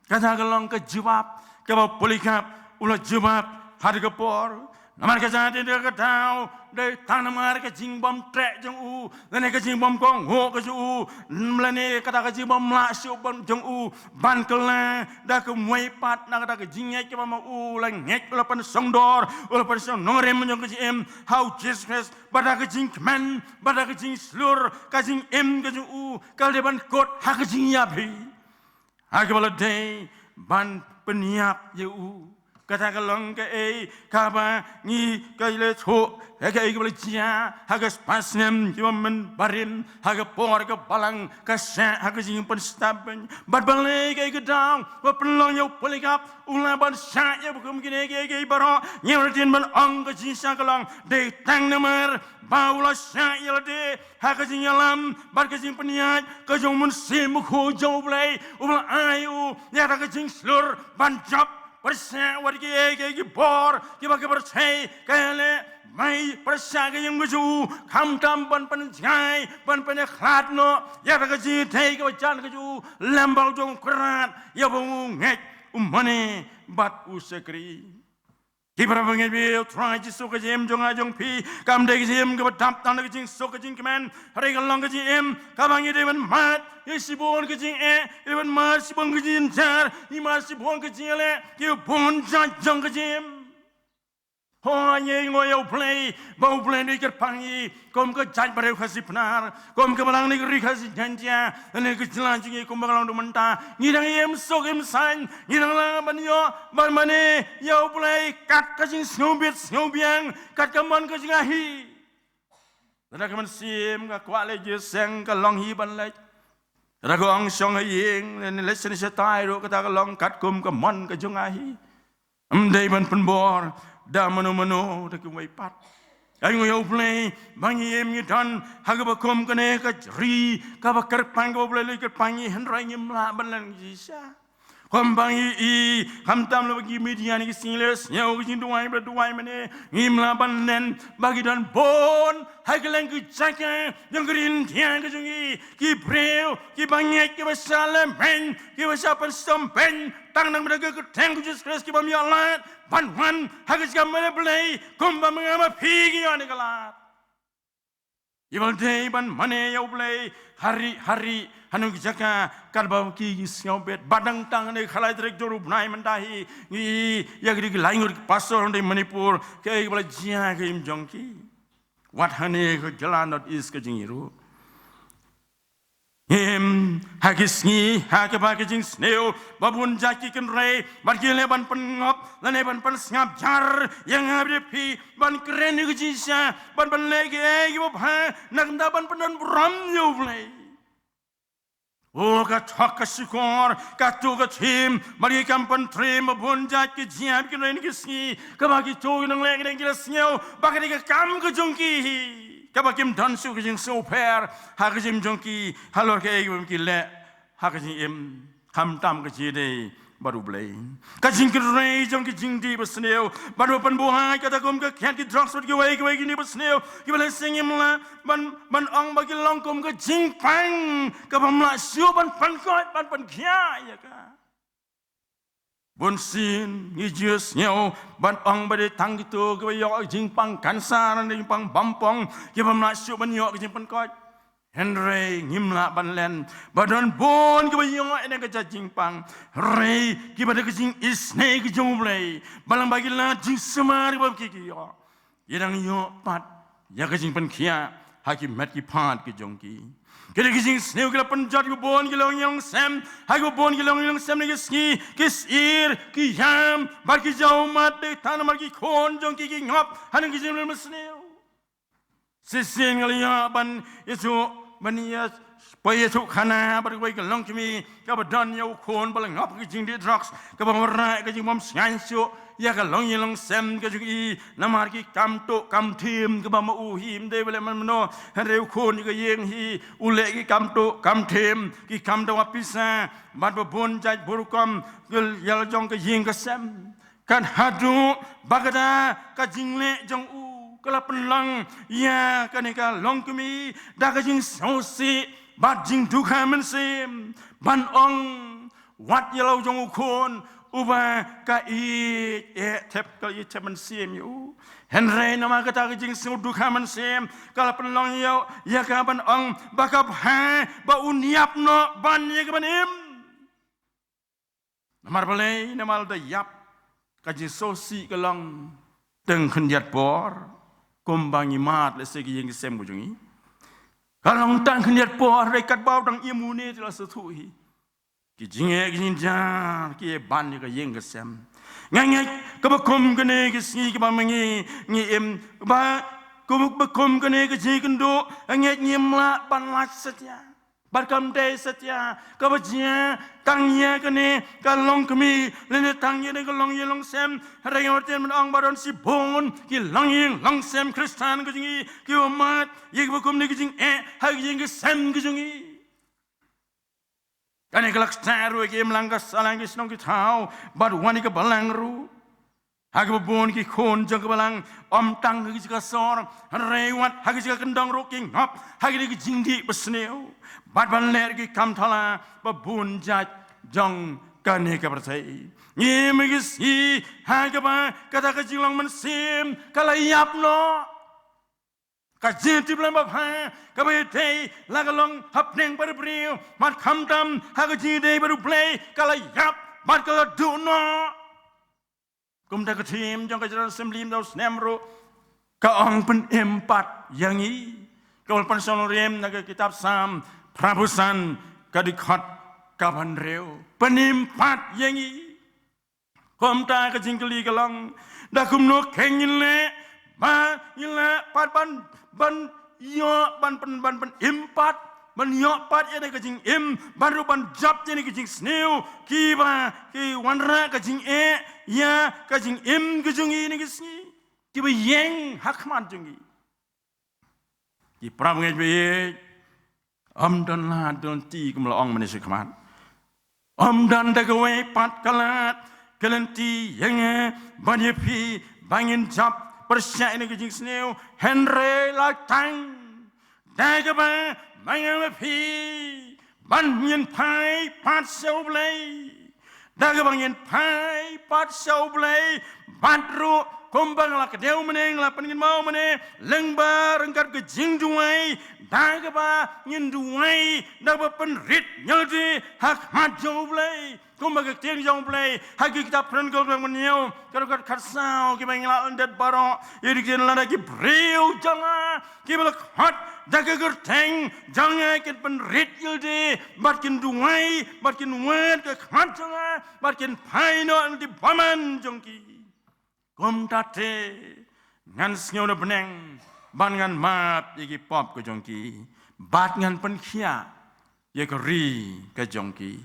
Kata ka long ka jubab kaba u Polycarp u la jubab ha kata ka por. Namar kata te da ka daw dei tang namar ka jingbym treh jong u lane ka jingbym kohnguh ka jong u lane kata ka jingbym lah shuh ban jong u ban kylla da kumwei pat na kata ka jingngeit kaba ma u la ngeit, u la pynsngewdor, u la pynsngew nongrim jong ka jingim ha u Jisu Khrist. Bad da ka jingkmen, bad da ka jingshlur ka jingim ka jong u ka la dei ban kut ha ka jingïap hi. Ha kaba la dei ban pynïap ïa u. Kata ka long kaei kaba ngi ka la thoh ha kaei kaba la jia ha ka spah snem kiba mynbarim ha ka por ka balang ka shah ha ka jingpynstad beiñ. Bad balei kaei ka daw ba pynlong ïa u Polycarp u lah ban shah ïa ba kum kine kiei kiei baroh? Ngi ruh ktien ban ong ka jingshah ka long dei tang namar ba u la shah ïa lade ha ka jingïalam bad ka jingpynïaid ka jong u Mynsiem Bakhuid jong U Blei, uba la ai u ïa kata ka jingshlur ban jop pyrshah wat kiei kiei ki bor kiba ki pyrshah ka ïaleh. Mai pyrshah ka ïing ka jong u, khamtam ban pynjngai, ban pynïakhlad noh ïa kata ka jingïadei kaba jan ka jong u lem bad u jong u Kynrad ïa uba u ngeit, u mane bad u shakri. Ki para bangeit, U Trai Jisu, ka jingim jong nga jong phi kam dei ka jingim kaba dap tang da ka jingsuk ka jingkmen, hynrei ka long ka jingim kaba ngi dei ban mad ïa shibun ka jingeh, ngi dei ban mad shibun ka jingjynjar, ngi mad shibun ka jingïaleh, ki bun jait jong ka jingim. Hooid, ngi ainguh ïa U Blei ba U Blei u kyrpang ïa ngi kum ka jaitbynriew Khasi Pnar, kum ka balang ne ka ri Khasi Jaiñtia, ne ka jylla jong ngi kumba ka long mynta. Ngi dang im suk im saiñ, ngi dang lah ban ïoh ban mane ïa U Blei kat ka jingsngewbit sngewbiang, kat ka mon ka jong nga hi. Lada ka mynsiem ka kwah leit sha ïing ka long hi ban leit. Lada ka ong shong ha ïing ne leit shane shatai ruh kata ka long katkum ka mon ka jong nga hi. Ym dei ban pynbor da mano mano da kumwei pat. Ainguh ïa U Blei ba ngi im ngi don ha kaba kum kane ka ri kaba kyrpang, kaba U Blei u kyrpang ïa ngi, hynrei ngim lah ban len shisha. Kumba ngi i, khamtam la ba ki media ne ki sngi leh sngew ka jingduwai ba duwai mane, ngim lah ban len ba ki don bun ha kylleng ki jaka jong ka ri India ka jong ngi ki briew kiba ngeit, kiba shah lehbeiñ, kiba shah pynshitom beiñ tang namar ka kyrteng ka Jisu Khrist, ki bym ïoh lad ban wan ha ka jaka mane Blei kumba ma nga ma phi ngi ïoh ne ka lad. Ïa ba dei ban mane ïa U Blei ha ri ha ri ha nong ki jaka katba ki sngew bit. Ba dang tang ne khalai trek jong u bnai mynta hi ngi ïa ki dei ki lai ngut ki pastor hynrei Manipur kaei ba la jia ka im jong ki. Wat hane ka jylla North East ka jong ngi ruh. Ngim Ha ki sngi ha kaba ki jingsniew ba bun jait ki kynrei bad ki leh ban pynngop lane ban pynsngap jar ïa nga bad ïa phi, ban kren ïa ka jingshisha, ban pynleh kiei kiba bha, na ka bynta ban pyndonburom ïa U Blei. O, ka thok ka shukor, ka tuh ka thim bad ki kam pyntriem ba bun jait ki jia ki kynrei ha ki sngi, kaba kito ki nongleh ki dang ki la sngew ba ka dei ka kam ka jong ki hi, kaba kim don shuh ka jingsngewpher ha ka jingim jong ki halor kaei kaba ki leh ha ka jingim, khamtam ka jingïadei bad U Blei. Ka jingkynrei jong ki jingdih basniew bad ba pynbuaid, kata kum ka kiad ki drugs bad kiwei kiwei ki jingdih basniew, kiba leh shisha ngim lah ban, ban ong ba ki long kum ka jingpang kabym lah shuh ban pynkoit, ban pynkhiah ïa ka. Bunsien ngi ju sngew ban ong ba dei tang kito kiba ïoh jingpang kansar ne jingpang bampong kibym lah shuh ban ïoh ka jingpynkoit. Hynrei ngim lah ban len ba don bun kiba ïoh ïa kane ka jait jingpang, hynrei kiba da ka jingisynei ka jong U Blei, ba lang ba ki lad jingsumar kiba ki, ki ïoh, ki dang ïoh pat ïa ka jingpynkhiah ha ki met ki phad ki jong ki. Ki dei ki jingsniew ki la pynjot ïa kiba bun ki longïing longsem, ha kiba bun ki longïing longsem ha ki sngi, ki syier, ki ïam bad ki jaw ummat, dei tang namar ki khun jong ki ki ngop ha ki jingmlien basniew. Shisien nga la ïoh ban ïathuh, ban ïa, poi ïathuhkhana bad kawei ka longkmie kaba don ïa u khun ba la ngop ha ka jingdih drugs, kaba wanrah ka jingbym shngaiñ shuh ïa ka longïing longsem ka jong i namar ki kam tuh kam thim kaba ma u hi ym dei ba leh man mano, hynrei u khun ïa ka ïing hi u leh ki kam tuh kam thim, ki kam dawa pisa bad ba bun jait ba rukom, ki ïa la jong ka ïing ka sem. Kan haduh ba kata ka jingleh jong u ka la pynlong ïa kane ka longkmie da ka jingsngewsih bad jingdukha mynsiem, ban ong wat ïa la u jong u khun uba ka ïeit, eh, thep, ka ïeit thep mynsiem ïa u. Hynrei namar kata ka jingsngew dukha mynsiem ka la pynlong ïa u, ïa ka ban ong ba ka bha ba un ïap noh ban ïa ka ban im. Namar balei? Namar da ïap ka jingsngewsih ka long tang khyndiat por, kumba ngi mad lehse ki ïing ki sem ka jong ngi. Ka long tang khyndiat por, hynrei katba u dang im une te la sngewthuh hi. Ki jingeh ki jingjar ki ïa ban ïa ka ïing ka sem. Nga ngeit kaba kum kane ki sngi kiba ma ngi ngi im, ba kaba, ba kum kane ka jingkynduh, nga ngeit ngim lah ban lait satia. Bad kam dei satia kaba jia tang ïa kane ka longkmie lane tang ïa kane ka longïing longsem. Hynrei nga wan ban ong ba don shibun ki longïing longsem Khristan ka jong ngi kiba mad ïa kiba kum kine ki jingeh ha ki ïing ki sem ka jong ngi. Kane ka la kata ruh ïa ki imlang ka sahlang, ki shnong ki thaw bad wan ïa ka balang ruh. Ha kaba bun ki khun jong ka balang ym tang ha ki jaka sor, hynrei wat ha ki jaka kyndong ruh ki ngop ha kine ki jingdih basniew bad ban leh ki kam thala ba bun jait jong kane ka pyrthei. Ngi im ha ki sngi ha kaba kata ka jinglong mynsiem ka la ïap noh. Ka jingtip lang babha kaba ïadei la ka long hapdeng para briew, bad khamtam ha ka jingïadei bad U Blei ka la ïap bad ka la duh noh. Kumta ka thim jong ka General Assembly mynta u snem ruh ka ong pynim pat ïa ngi. Ka wan pynshong rim na ka kitab Salm phra phew san, ka dkhot kaba hynriew. Pynim pat ïa ngi. Kumta ka jingkylli ka long, da kumno kein ngin leh ba ngin lah pat ban, ban ïoh, ban pyn, ban pynim pat, ban ïoh pat ïa ka jingim, ban ruh ban jop ïa ka jingsniew kiba ki wanrah ka jingeh ïa ka jingim ka jong ngi ha kine ki sngi, kiba ïeng ha khmat jong ngi. Ki parabangeit ba ïeit, ym don lad don lynti, kum la ong mynne shakhmat. Ym don da kawei pat ka lad ka lynti ïa nga bad ïa phi ba ngin jop pyrshah ïa ka jingsniew, hynrei la tang da kaba ma nga ma phi ban ngin phai pat sha U Blei. Da kaba ngin phai pat sha U Blei, bad ruh kumba nga la kdew mynne, nga la pynkynmaw mynne lyngba ryngkat ka jingduwai, da kaba ngin duwai da kaba pynrit ñiewlade ha khmat jong U Blei. Kumba ka ktien jong U Blei ha ki kitab Chronicles lynnong ba hynñiew, ka dkhot khatsaw, kiba ngi la lyndet baroh, ïa ki ktien, lada ki briew jong nga kiba la khot da ka kyrteng jong nga kin pynrit ïalade, bad kin duwai, bad kin wad ka khmat jong nga, bad kin phai noh na ki bymman jong ki. Kumta te ngan sngew na bneng, bad ngan map ïa ki pop ka jong ki, bad ngan pynkhiah ïa ka ri ka jong ki.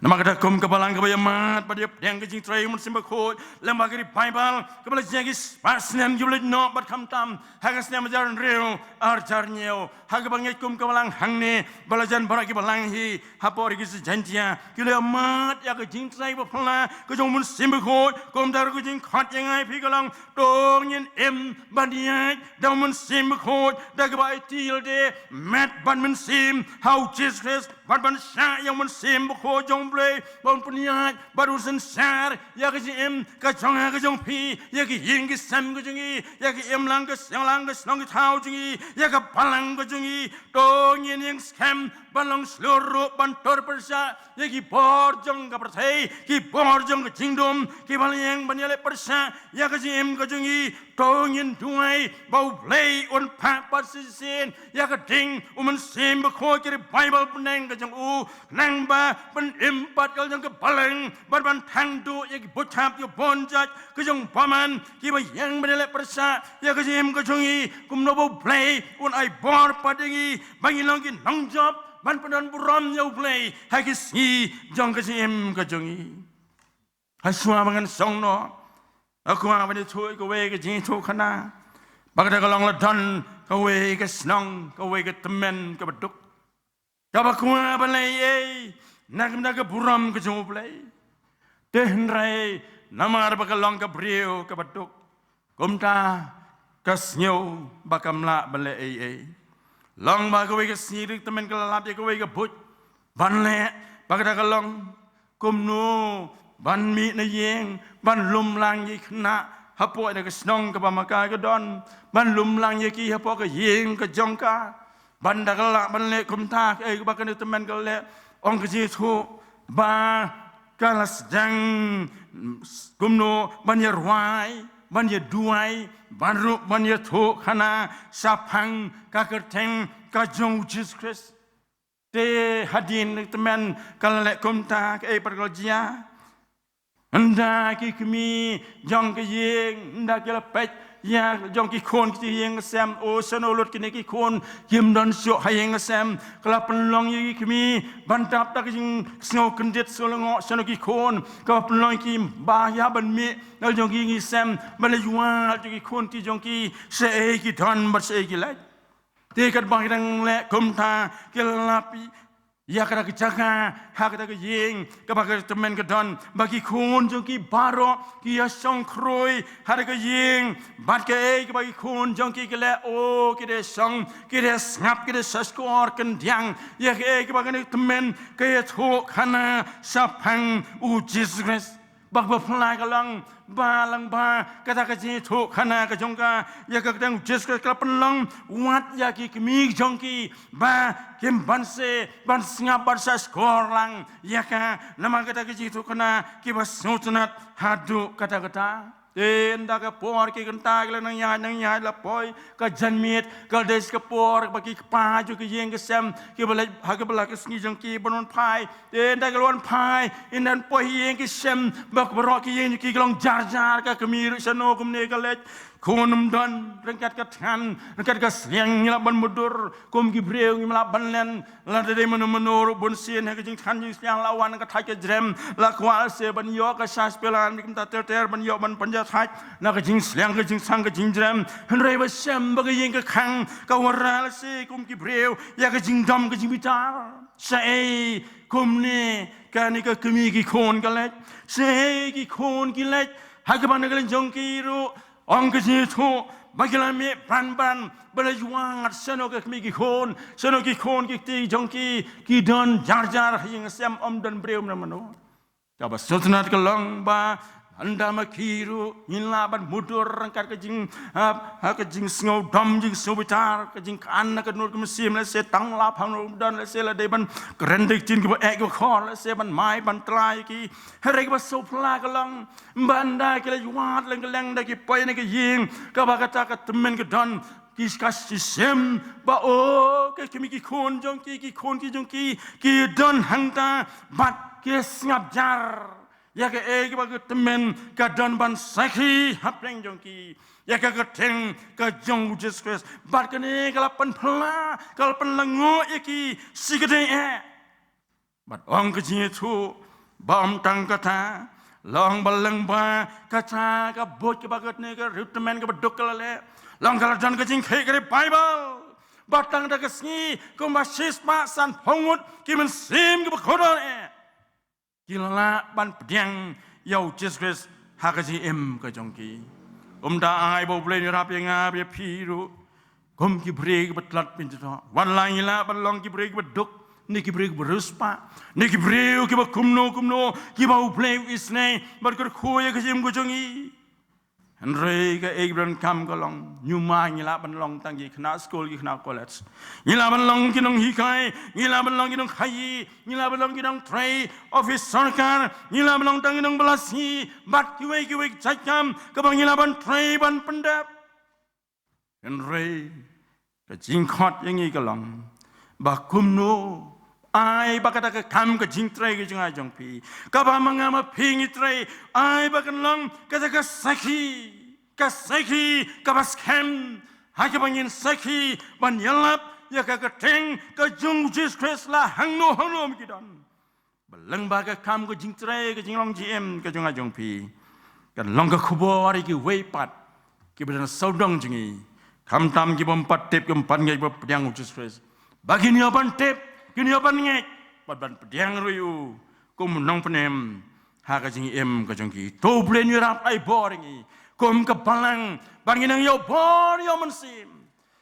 Namar kata kum ka balang kaba ïa mad bad ïa pdiang ka jingtrei u Mynsiem Bakhuid, lem bad ka ri Baibl kaba la jia ki spah snem kiba la noh bad khamtam ha ka snem hajar hynriew arhajar hynñiew, ha kaba ngeit kum ka balang hangne, ba la jan baroh ki balang hi hapoh ri Khristan Jaintia ki la ïa mad ïa ka jingtrei ba phylla ka jong u Mynsiem Bakhuid. Kumta ruh ka jingkhot ïa nga ïa phi ka long, to ngin im ban ïaid da u Mynsiem Bakhuid da kaba aiti ïalade met bad mynsiem ha u Jisu Khrist, bad ban shah ïa u Mynsiem Bakhuid jong U Blei, ban pynïaid bad u synshar ïa ka jingim ka jong nga ka jong phi, ïa ki ïing ki sem ka jong ngi, ïa ka imlang ka senglang ka shnong ka thaw jong ngi, ïa ka balang ka jong ngi. To ngin ïeng skhem ban long shlur ruh ban tur pyrshah ïa ki bor jong ka pyrthei, ki bor jong ka jingdum, kiba la ïeng ban ïaleh pyrshah ïa ka jingim ka jong ngi. To ngin duwai ba U Blei un phah pat shisien ïa ka ding u Mynsiem Bakhuid, ka ri Baibl bneng ka jong u, khnang ba ban im pat ka la jong ka balang, ban ban thang duh ïa ki buit hap ïa u bun jait ka jong u bymman, kiba ïeng ban ïaleh pyrshah ïa ka jingim ka jong ngi. Kumno ba U Blei un ai bor pat ïa ngi ba ngin long ki nongjop ban pyndon burom ïa U Blei ha ki sngi jong ka jingim ka jong ngi. Hashwa ba ngan shong noh, nga kwah ban ïathuh kawei ka jingïathuhkhana, ba kata ka long la don kawei ka shnong, kawei ka tymmen kaba duk, kaba kwah ban leh ei ei na ka bynta ka burom ka jong U Blei. Te hynrei namar ba ka long ka briew kaba duk, kumta ka sngew ba kam lah ban leh ei ei. Long ba kawei ka sngi ri tymmen ka la lap ïa kawei ka buit ban leh, ba kata ka long kumno ban mih na ïing ban lum lang ïa ki khynnah hapoh ïa ka shnong kaba ma ka ka don, ban lum lang ïa ki hapoh ka ïing ka jong ka. Ban da ka lah ban leh kumta, kaei kaba kane ka tymmen ka leh, ong ka jingïathuh, ba ka la sdang kumno ban ïa rwai, ban ïa duwai, ban ruh ban ïathuhkhana shaphang ka kyrteng ka jong U Jisu Khrist. Te hadien ka tymmen ka la leh kumta, kaei pat ka la jia? Ynda ki kmie jong ka ïing, ynda ki la peit ïa jong ki khun ki ïing ka sem, o shano lut kine ki khun, kim don shuh ha ïing ka sem. Ka la pynlong ïa ki kmie ban dap da ka jingsngew kyndit sngewlyngngoh shano ki khun. Ka la pynlong ïa ki ba ïa ban mih na la jong ki ïing ki sem, ban leit wad jong ki khun ki jong ki shaei ki don bad shaei ki leit. Te katba ki dang leh kumta, ki la lap ïa kata ka jaka ha kata ka ïing kaba ka tymmen ka don, ba ki khun jong ki baroh ki ïa shong khrui ha kata ka ïing. Bad kaei kaba ki khun jong ki ki leh, o, ki dei shong, ki dei sngap, ki dei sha shkor kyndiang ïa kaei kaba kane ka tymmen ka ïathuhkhana shaphang U Jisu Khrist. Bad ba phylla ka long ba lang ba kata ka jingïathuhkhana ka jong ka ïa ka kyrteng U Jisu Khrist ka la pynlong wat ïa ki kmie jong ki ba kim banse ban sngap bad sha shkor lang ïa ka, namar kata ka jingïathuhkhana kiba sngewtynnat haduh katta katta. Te ynda ka por ki kynta ki la nang ïaid nang ïaid, la poi ka janmiet, ka la dei sa ka por ba ki kpa jong ka ïing ka sem kiba leit ha kaba la ka sngi jong ki ban wan phai. Te ynda ki la wan phai, ynda poi ha ïing ki sem ba baroh ki ïing ki long jar jar, ka kmie ruh shano kumne ka leit. Khun ym don, ryngkat ka thngan, ryngkat ka sliang ngi lah ban mutdur, kum ki briew ngim lah ban len. Lada dei mano mano ruh bunsien ha ka jingthngan jingsliang la wan ka thait ka jrem, la kwah lehse ban ïoh ka sha spela, kumta ter ter ban ïoh ban pynjah thait na ka jingsliang ka jingsang ka jingjrem. Hynrei ba shem ba ka ïing ka khang, ka wanrah lehse kum ki briew ïa ka jingdom ka jingbitar. Shaei kumne kane ka kmie ki khun ka leit? Shaei ki khun ki leit? Ha kaba na ka liang jong ki ruh, ong ka jingïathuh, ba ki la mih bran bran ban leit wad shano ka kmie ki khun, shano ki khun ki kti jong ki ki don jar jar ha ïing ha sem, ym don briew mano mano. Kaba sngewtynnat ka long ba ynda ma ki ruh ngin lah ban mutdur ryngkat ka jing, ha, ha ka jingsngew dom jingsngew bitar, ka jingkhan na ka nud ka mynsiem, lehse tang lap hangne ym don, lehse la dei ban kren da ki ktien kiba eh kiba khor, lehse ban mai ban tla ïa ki. Hynrei kaba sngewphylla ka long ba ynda ki leit wad leng ka leng, ynda ki poi na ka ïing kaba kata ka tymmen ka don, ki ka shisem ba o ki kmie ki khun jong ki, ki khun ki jong ki, ki don hangta bad ki sngap jar ïa kaei kaba ka tymmen ka don ban sakhi hapdeng jong ki ïa ka kyrteng ka jong u Jisu Khrist. Bad kane ka la pynphylla, ka la pynlyngngoh ïa ki shi kdei eh. Bad ong ka jingïathuh ba ym tang kata, long ba lyngba kata ka buit kaba katne ka riewtymmen kaba duk ka la leh, long ka la don ka jingkheiñ ka revival. Bad tang da ka sngi kumba shispah sanphew ngut ki mynsiem kiba kordor eh ki la lah ban pdiang ïa u Jisu Khrist ha ka jingim ka jong ki. Kumta ai ba U Blei un ïarap ïa nga bad ïa phi ruh kum ki briew kiba tlot pynjah. Wat la ngi lah ban long ki briew kiba duk ne ki briew kiba riewspah ne ki briew kiba kumno kumno kiba U Blei u isynei ban kyrkhu ïa ka jingim ka jong ngi. Hynrei kaei ba donkam ka long, ñiuma ngi lah ban long tang ki khynnah skul, ki khynnah college. Ngi lah ban long ki nonghikai, ngi lah ban long ki nongkhaïi, ngi lah ban long ki nongtrei office sorkar, ngi lah ban long tang ki nongbyllashai bad kiwei kiwei ki jait kam kaba ngi lah ban trei ban pyndep. Hynrei ka jingkhot ïa ngi ka long ba kumno ai ba kata ka kam ka jingtrei ka jong nga jong phi, kaba ma nga ma phi ngi trei, ai ba kan long kata ka sakhi, ka sakhi kaba skhem ha kaba ngin sakhi ban ïalap ïa ka kyrteng ka jong u Jisu Khrist la hangno hangno ma ki don. Ba lyngba ka kam ka jingtrei ka jinglong jingim ka jong nga jong phi kan long ka khubor ïa kiwei pat kiba don sawdong jong ngi, khamtam ki bym pat tip, ki bym pat ngeit ba pdiang u Jisu Khrist, ba kin ïoh ban tip, kin ïoh ban ngeit bad ban pdiang ruh ïa u kum u nongpynim ha ka jingim ka jong ki. To U Blei un ïarap, ai bor ïa ngi kum ka balang ba ngin nang ïoh bor ïoh mynsiem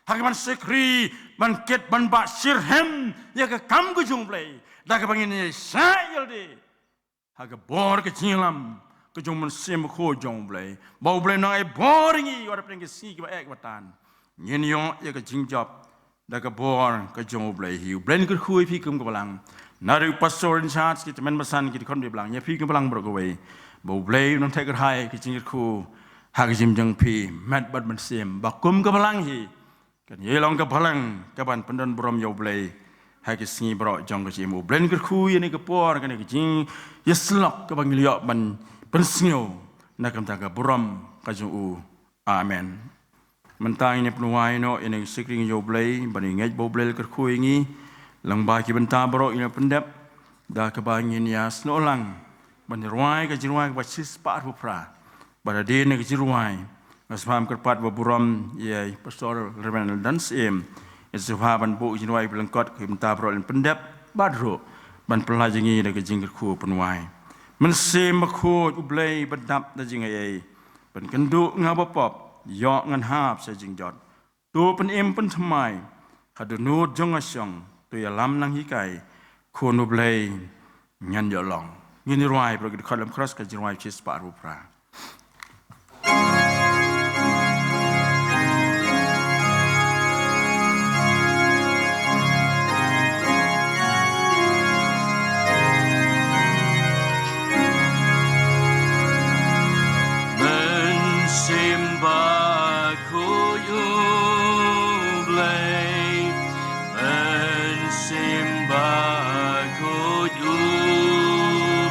ha ka ban shakri, ban kit ban bah shitrhem ïa ka kam ka jong U Blei da kaba ngin ïaishah ïalade ha ka bor ka jingïalam ka jong u Mynsiem Bakhuid jong U Blei, ba U Blei un nang ai bor ïa ngi wat hapdeng ki sngi kiba eh kiba tan. Ngin ïoh ïa ka jingjop da ka bor ka jong U Blei hi. U Blei un kyrkhu ïa phi kum ka balang, naduh pastor in charge, ki tymmen basan, ki dkhot, ki balang, ïa phi kum ka balang baroh kawei, ba U Blei un nang theh kyrhai ka jingkyrkhu ha ka jingim jong phi, met bad mynsiem, ba kum ka balang hi kan ïa long ka balang kaban pyndon burom ïa U Blei ha ki sngi baroh jong ka jingim. U Blei un kyrkhu ïa kane ka por, kane ka jingïasyllok kaba ngi la ïoh ban pynsngew na ka bynta ka burom ka jong u. Amen. Mynta ngin ïa pynwai noh ïa kane ka shakri ïa U Blei, ban ïa ngeit ba U Blei un kyrkhu ïa ngi lyngba ki bynta baroh ïa la pyndep, da kaba ngin ïa snoh lang ban ïa rwai ka jingrwai kaba shispah arphew phra. Bad hadien ka jingrwai, nga sngewbha ban kyrpad ba burom ïa i Pastor Reverend Eldon Syiem, i sngewbha ban buh ka jingrwai ba lyngkot ki bynta baroh ïa la pyndep, bad ruh ban pynlait ïa ngi da ka jingkyrkhu pynwai. Mynsiem Bakhuid, U Blei ba dap da jingaiei, pynkynduh nga ba pop, ïoh ngan hap sha jingjot. To pynim pynthymmai ha dohnud jong nga shong, to ïalam nang hikai, khun U Blei ngan ïoh long. Ngin ïa rwai baroh ki dkhot lem kros ka jingrwai shispah arphew phra. Mynsiem Bakhuid U Blei, Mynsiem Bakhuid U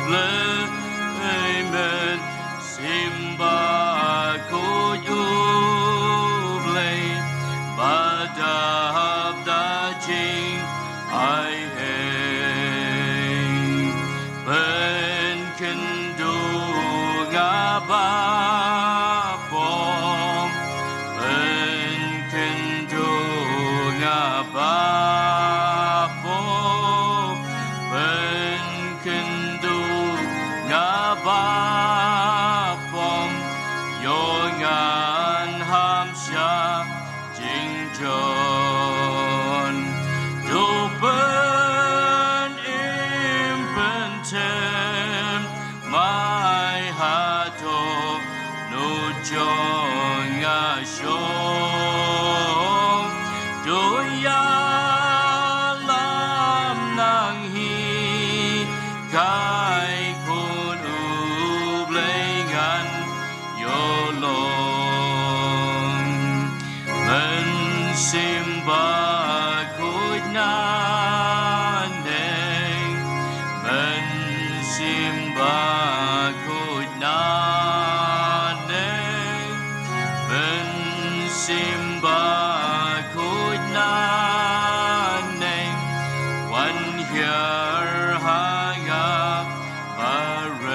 Blei, Mynsiem Bakhuid U Blei, ba dap da jing ai hei. Pynkynduh nga ba pop, pynkynduh nga ba pop, pynkynduh nga ba pop, ïoh ngan hap sha jingjot. To pynim pynthymmai ha dohnud jong nga shong, to ïalam nang hikai, khun U Blei ngan ïoh long. Myn Bakhuid naneng, Mynsiem Bakhuid naneng, wan hiar ha nga baroh.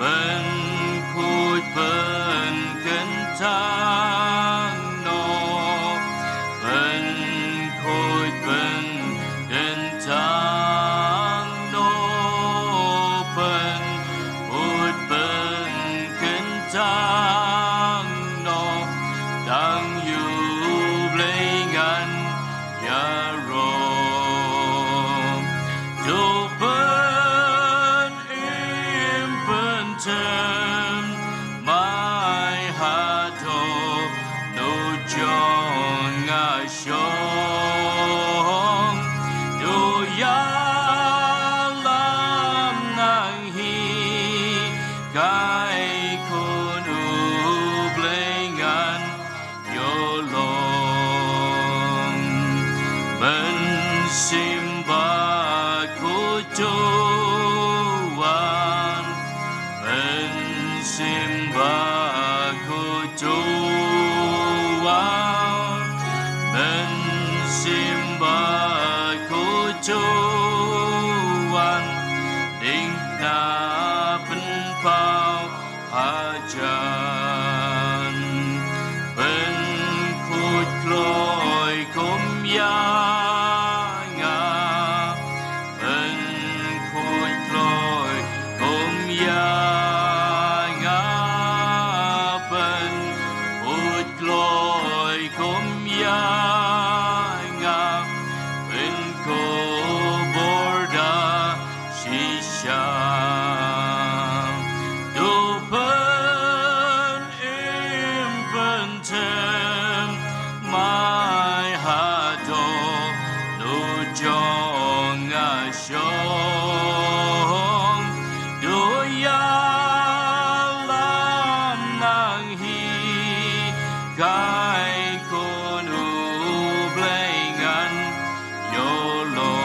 Pynkhuid pynkyntang noh, pynkhuid pynkyntang noh, pynkhuid pynkyntang noh, tang ïa U Blei ngan ïaroh. To pynim pyntem mai haduh nujong nga shong. To ïalam nang hi kai khun U Blei ngan ïa long. Mynsiem Bakhuid to wan, Mynsiem Bakhuid to wan, Mynsiem Bakhuid to wan, ding na pynpaw hajan. Pynkhuid kloi kum ïa nga, pynkhuid kloi kum ïa nga, pynkhuid kloi kum ïa nga, pynkhuid bor da shisha. To pynim pyntem mai haduh nujong nga shong. To ïalam nang hi kai khun U Blei ngan ïa long.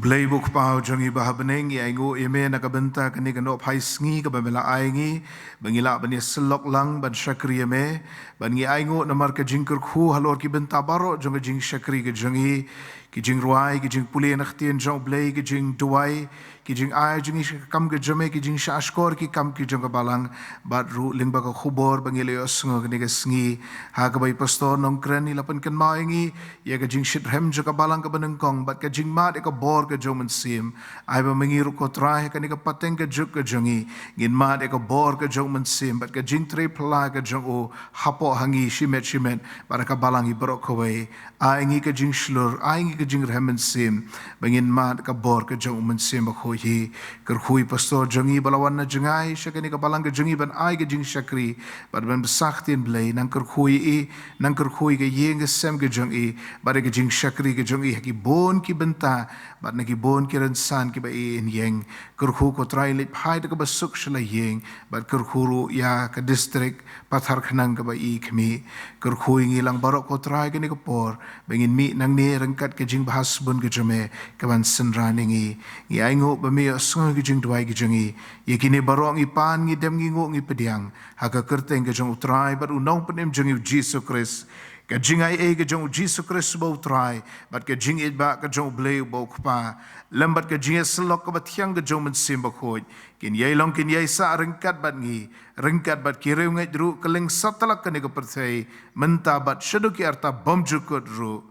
Blei U Kpa jong ngi ba ha bneng, ngi ainguh ïa me na ka bynta kane ka nohphai sngi kaba me la ai ngi, ba ngi lah ban ïasyllok lang ban shakri ïa me, bad ngi ainguh namar ka jingkyrkhu halor ki bynta baroh jong ka jingshakri ka jong ngi, ki jingrwai, ki jingpule na ka ktien jong U Blei, ki jingduwai, ki jingai jong ngi sha ka kam ka jong me, ki jingshahshkor ki kam ki jong ka balang, bad ruh lyngba ka khubor ba ngi la ïohsngew kane ka sngi, ha kaba i Pastor Nongkren i la pynkynmaw ïa ngi ïa ka jingshitrhem jong ka balang kaba nyngkong bad ka jingmad ïa ka bor ka jong U Mynsiem. Ai ba ma ngi ruh ko Trai ha kane ka pateng ka juk ka jong ngi, ngin mad ïa ka bor ka jong U Mynsiem bad ka jingtrei phylla ka jong u hapoh ha ngi shimet shimet bad ha ka balang i baroh kawei. Ai ngi ka jingshlur, ai ngi ka jingrhem mynsiem ba ngin mad ka bor ka jong U Mynsiem Bakhuid hi. Kyrkhu ïa i Pastor jong ngi ba la wan na jngai sha kane ka balang ka jong ngi ban ai ka jingshakri bad ban bsa ktien Blei. Nang kyrkhu ïa i, nang kyrkhu ïa ka ïing ka sem ka jong i bad ïa ka jingshakri ka jong i ha ki bun ki bynta bad na ki bun ki rynsan kiba i in ïeng. Kyrkhu ko Trai leit phai da kaba suk sha la ïing bad kyrkhu ruh ïa ka district Patharkhnang kaba i khmih. Kyrkhu ïa ngi lang baroh ko Trai kane ka por ba ngin mih nangne ryngkat ka jingbha sbun ka jong me kaban synran ïa ngi. Ngi ainguh ba me ïohsngew ki jingduwai ki jong ngi. Ïa kine baroh ngi pan, ngi dem, ngi nguh, ngi pdiang ha ka kyrteng ka jong U Trai bad U Nongpynim jong ngi U Jisu Khrist. Ka jingaiei ka jong U Jisu Khrist uba U Trai bad ka jingïeidbah ka jong U Blei uba U Kpa lem bad ka jingïasyllok kaba thiang ka jong U Mynsiem Bakhuid kin ïai long kin ïai sah ryngkat bad ngi, ryngkat bad ki riewngeit ruh, kylleng satlak kane ka pyrthei, mynta bad shaduh ki arta bymjukut ruh.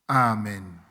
Amen.